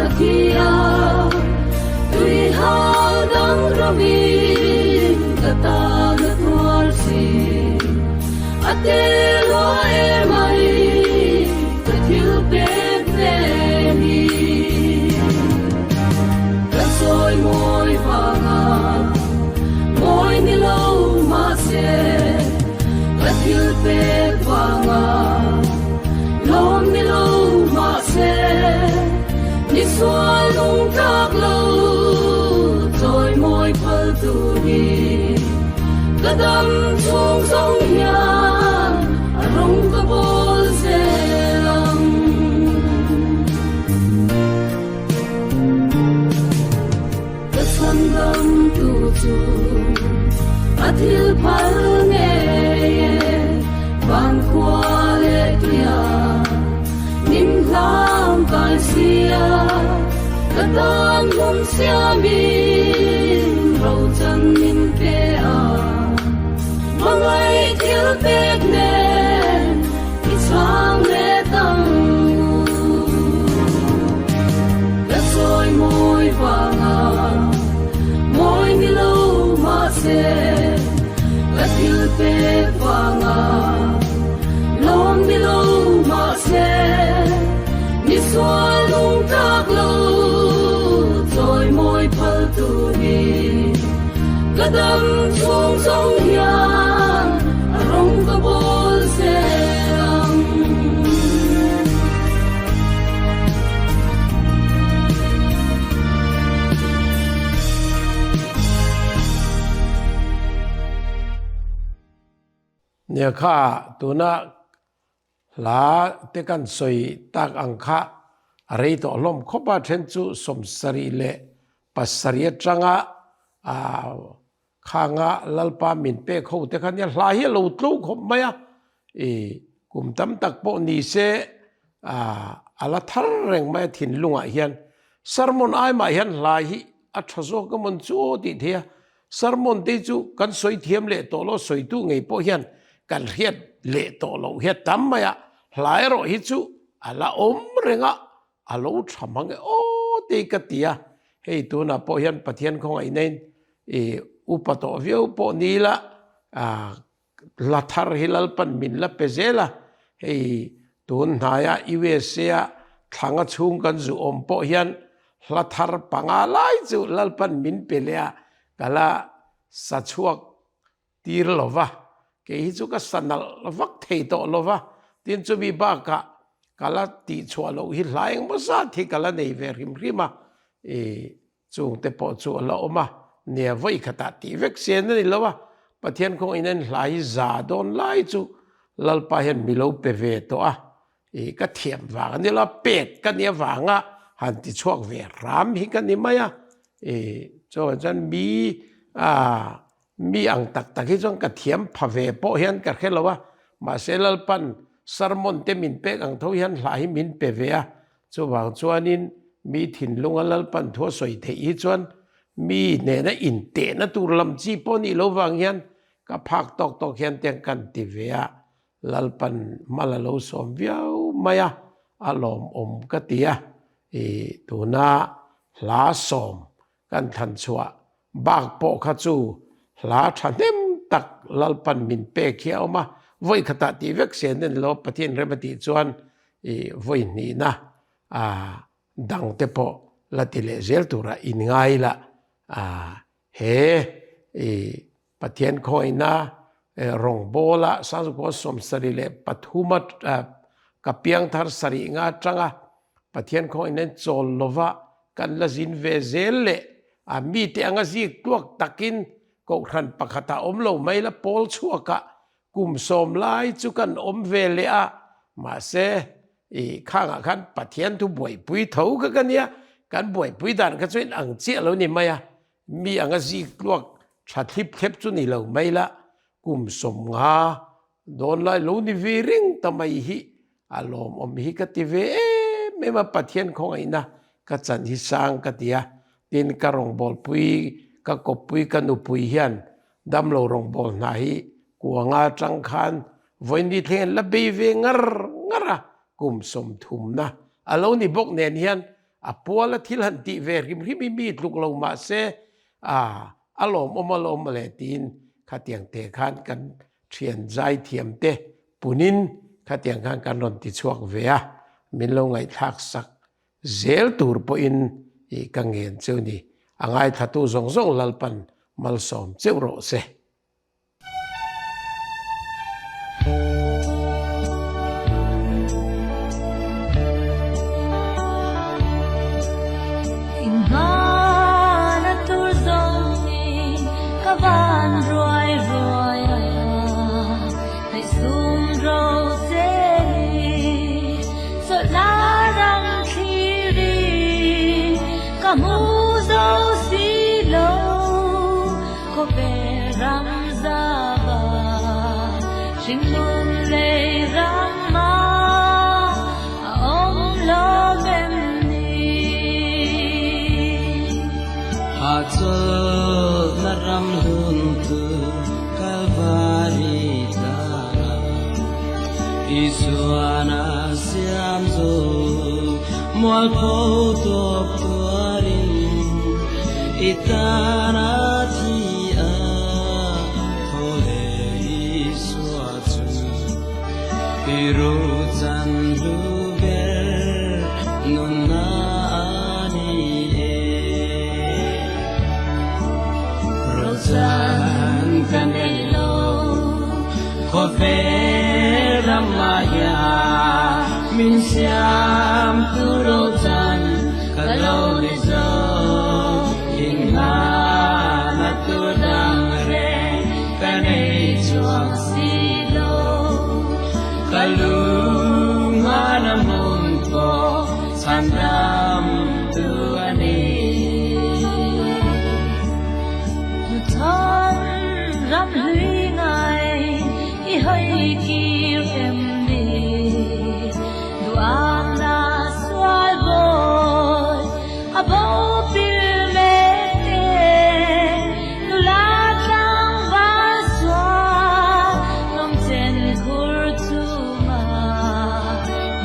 a thi a, tui hal dang ramin ka tan a tuar si. A te lua em ai ka thil pek ve ni. Ka sawi mawi vanga mawi ni lo mahse ka thil pek vanga lawm ni lo mahse ni sual lung tlak lo chawi mawi phal tu hi ka dam chhung zawng hian a rawng ka bawl zel ang. Ka chhandam tu chu a thil phal ngei e, van khua leh tuia min hlang kai sia, ka tan hmun siamin ro chan min pe a, hmangaih thil pek nen i chhang leh tang u. Ka sawi mawi vanga mawi ni lo mahse ka thil pek vanga lawm ni lo mahse mi sual lung tlak lo chawi mawi phal tu hi ka dam chhung zawng hian a rawng ka bawl zel ang. Nia kha tuna hla te kan sawi tak ang kha a rei tawh hlawm khawp a, then chu 76 leh atanga Khanga Lalpa min pek ho te kha nia hla hi a lo tlo khawp mai a, i kum tam tak pawh ni se a la thar reng mai a thinlungah hian. Sermon ai mah hian hla hi a tha zawk a mawn chu aw tih theih a, sermon te chu kan sawi thiam leh tawh lo, sawitu ngei pawh hian kan hriat leh tawh loh hi a tam mai a, hla erawh hi chu a la awm reng a, A lo tha mang e aw tei ka ti a, hei tunah pawh hian Pathian khawngaihnain i upa tawh viau pawh ni ila hla thar hi Lalpan min la pe zel a, hei tun hnaia USA a thlanga chhung kan zu awm pawh hian hla thar panga lai chu Lalpan min pe leh a, ka la sa chhuak tir lo va, kei hi chu ka sa nalh vak thei tawh lo va, tin chumi bakah ka la tihchhuah loh hi hla engmaw zat hi ka la nei ve hrim hrim a, i chungte pawh chu a la awm a, nia vawi khatah tih vek sen a ni lo a, Pathian kawngin a hla hi za dawn lai chu Lalpa hian mi lo pe ve tawh a, i ka thiam vang a ni lo a, pet ka nih avanga han ti chhuak ve hram hi ka ni mai a, i chuan chuan mi a Mi ang tak tak hi chuan ka thiam pha ve pawh hian ka hre lo a, mahse Lalpan sermon te min pek ang tho hian hla hi min pe ve a, chuvang chuanin mi thinlunga Lalpan thu a sawi theih hi chuan mi nena intehna tur lam chi pawh nih lo vang hian ka phak tawk tawk hian tiang kan ti ve a, Lalpan mal a lo sawm viau mai a, a lawmawm ka ti a, i tuna hla sawm Kan thlan chhuah bak pawh kha chu hla thahnem tak Lalpan min pek hi a awm a, vawi khatah tih vek sen en lo Pathian rem a tih chuan i vawi hnihna a dang te pawh la ti leh zel turah in ngai la a he i Pathian khawina rawngbawla Sangzukua 73 ka piangthar sarih nga atanga Pathian khawina in chawl lova kan la zin ve zel leh a mite anga zik tluak takin kohhran pakhatah awm lo mai la pawl chhuakah kum sawm lai chu kan awm ve leh a, mahse i khangah khan Pathian thu buaipui tho kha ka nia, kan buaipui dan kha chu in ang chiah lo ni mai a, Mi anga zik tluak tha thlip thlep chu ni lo mai la, kum 50 dawn lai lo ni ve reng ta mai hi a lawmawm hi ka ti ve em em a, Pathian khawngaihna ka chan hi sang ka ti a, tin ka rawngbawlpui, ka kawppui, ka nupui hian damlo rawngbâwl hna hi kuanga atang khan vawiin thleng an la bei ve ngar ngar a, kum 30 na a lo ni bawk nen hian. A puala thil han tih ve hrim hrim hi mi tluk lo mah se a a lawmawm a lawm le tiin khatiang te khan kan thian zai thiam te punin khatiang khan kan rawn ti chhuak ve a, min lo ngaihthlak sak zel tur pawhin ih ka ngen cheu ni. A ngaithlatu zawng zawng Lalpan malsawm cheuh rawh se. Inghana tur zawngin ka van ruai ruai a, Ngaihsum ro cheli chawlhna ram thliri ka hmu zo si lo. Khawvel ram zava hringnun lei ram a awm lo em ni? Hahchawlhna ram hlun chu Kalvari tlangah Isuan a siam zo mualpho tawp tuarin I tan a thi a thaw leh Isua chu i ruchan hlu ber nunna a ni e. Ruchan ka nei lo khawvel ramah hian min siam tu ruchan Ka lo ni zo inghana tur dang reng ka nei chuang si lo. Ka lunghana hmun pawh chhan dam tu a ni. Hnuchhawn ram hlui ngai i hawi kir em ni? Duhakna sual bawi a bo pil mek te, nula tlangval sual lawmchen khur chunga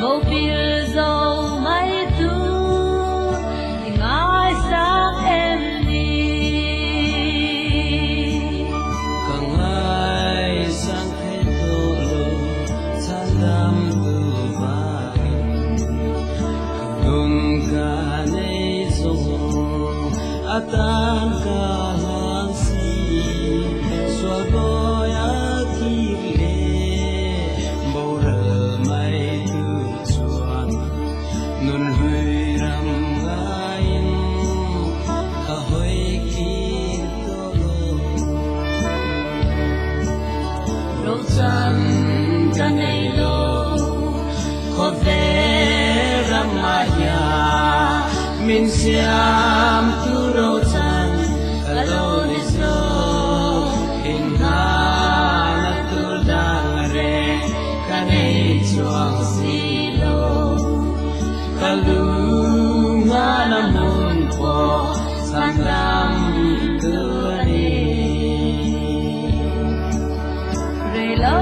bo pil zo mai tu i ngaisang em ni? Ka ngaisang thei tawh lo. Chhandam tu vangin ka nun ka nei zawng atan ka hlan si sual bawi a kir leh boral mai tu chuan nun hlui ram ngaiin ka hawi kir tawh lo. Rochan ka nei lo khawvel ramah hian min siam tu Rochan ka lo ni zo inhana tur dang reng ka nei chuang si lo ka lunghana hmun pawh chhan dam tu a ni. Reilo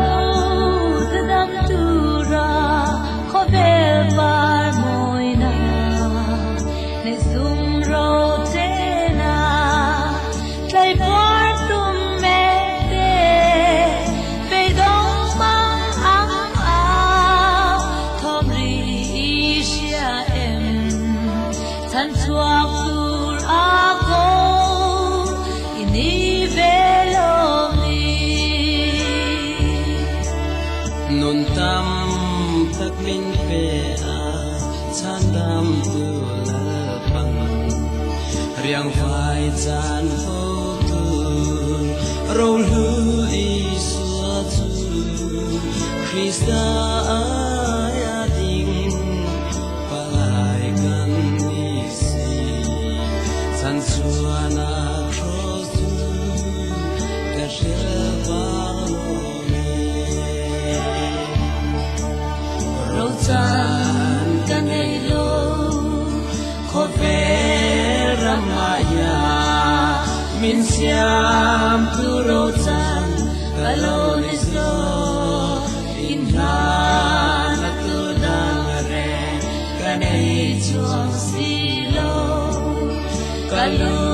te dam tura khawvel par mawina nei sum ro chena tlai puar tum mek te beidawng mang ang a thawm ri i hria em chhan chhuak tur a ko i ni ve lawm ni. Nun tam tak min pe a chhan dam tu Lalpan riang vai chan ho tur rohlu Isua chu Krista aia ding palai kan ni si chan chuan a cross chu ka hril vang lawm e. Rochan ka nei lo khawvel ramah hian min siam tu Rochan ka lo ni zo inhlan a tu dang reng ka nei chuang si. Ka lu.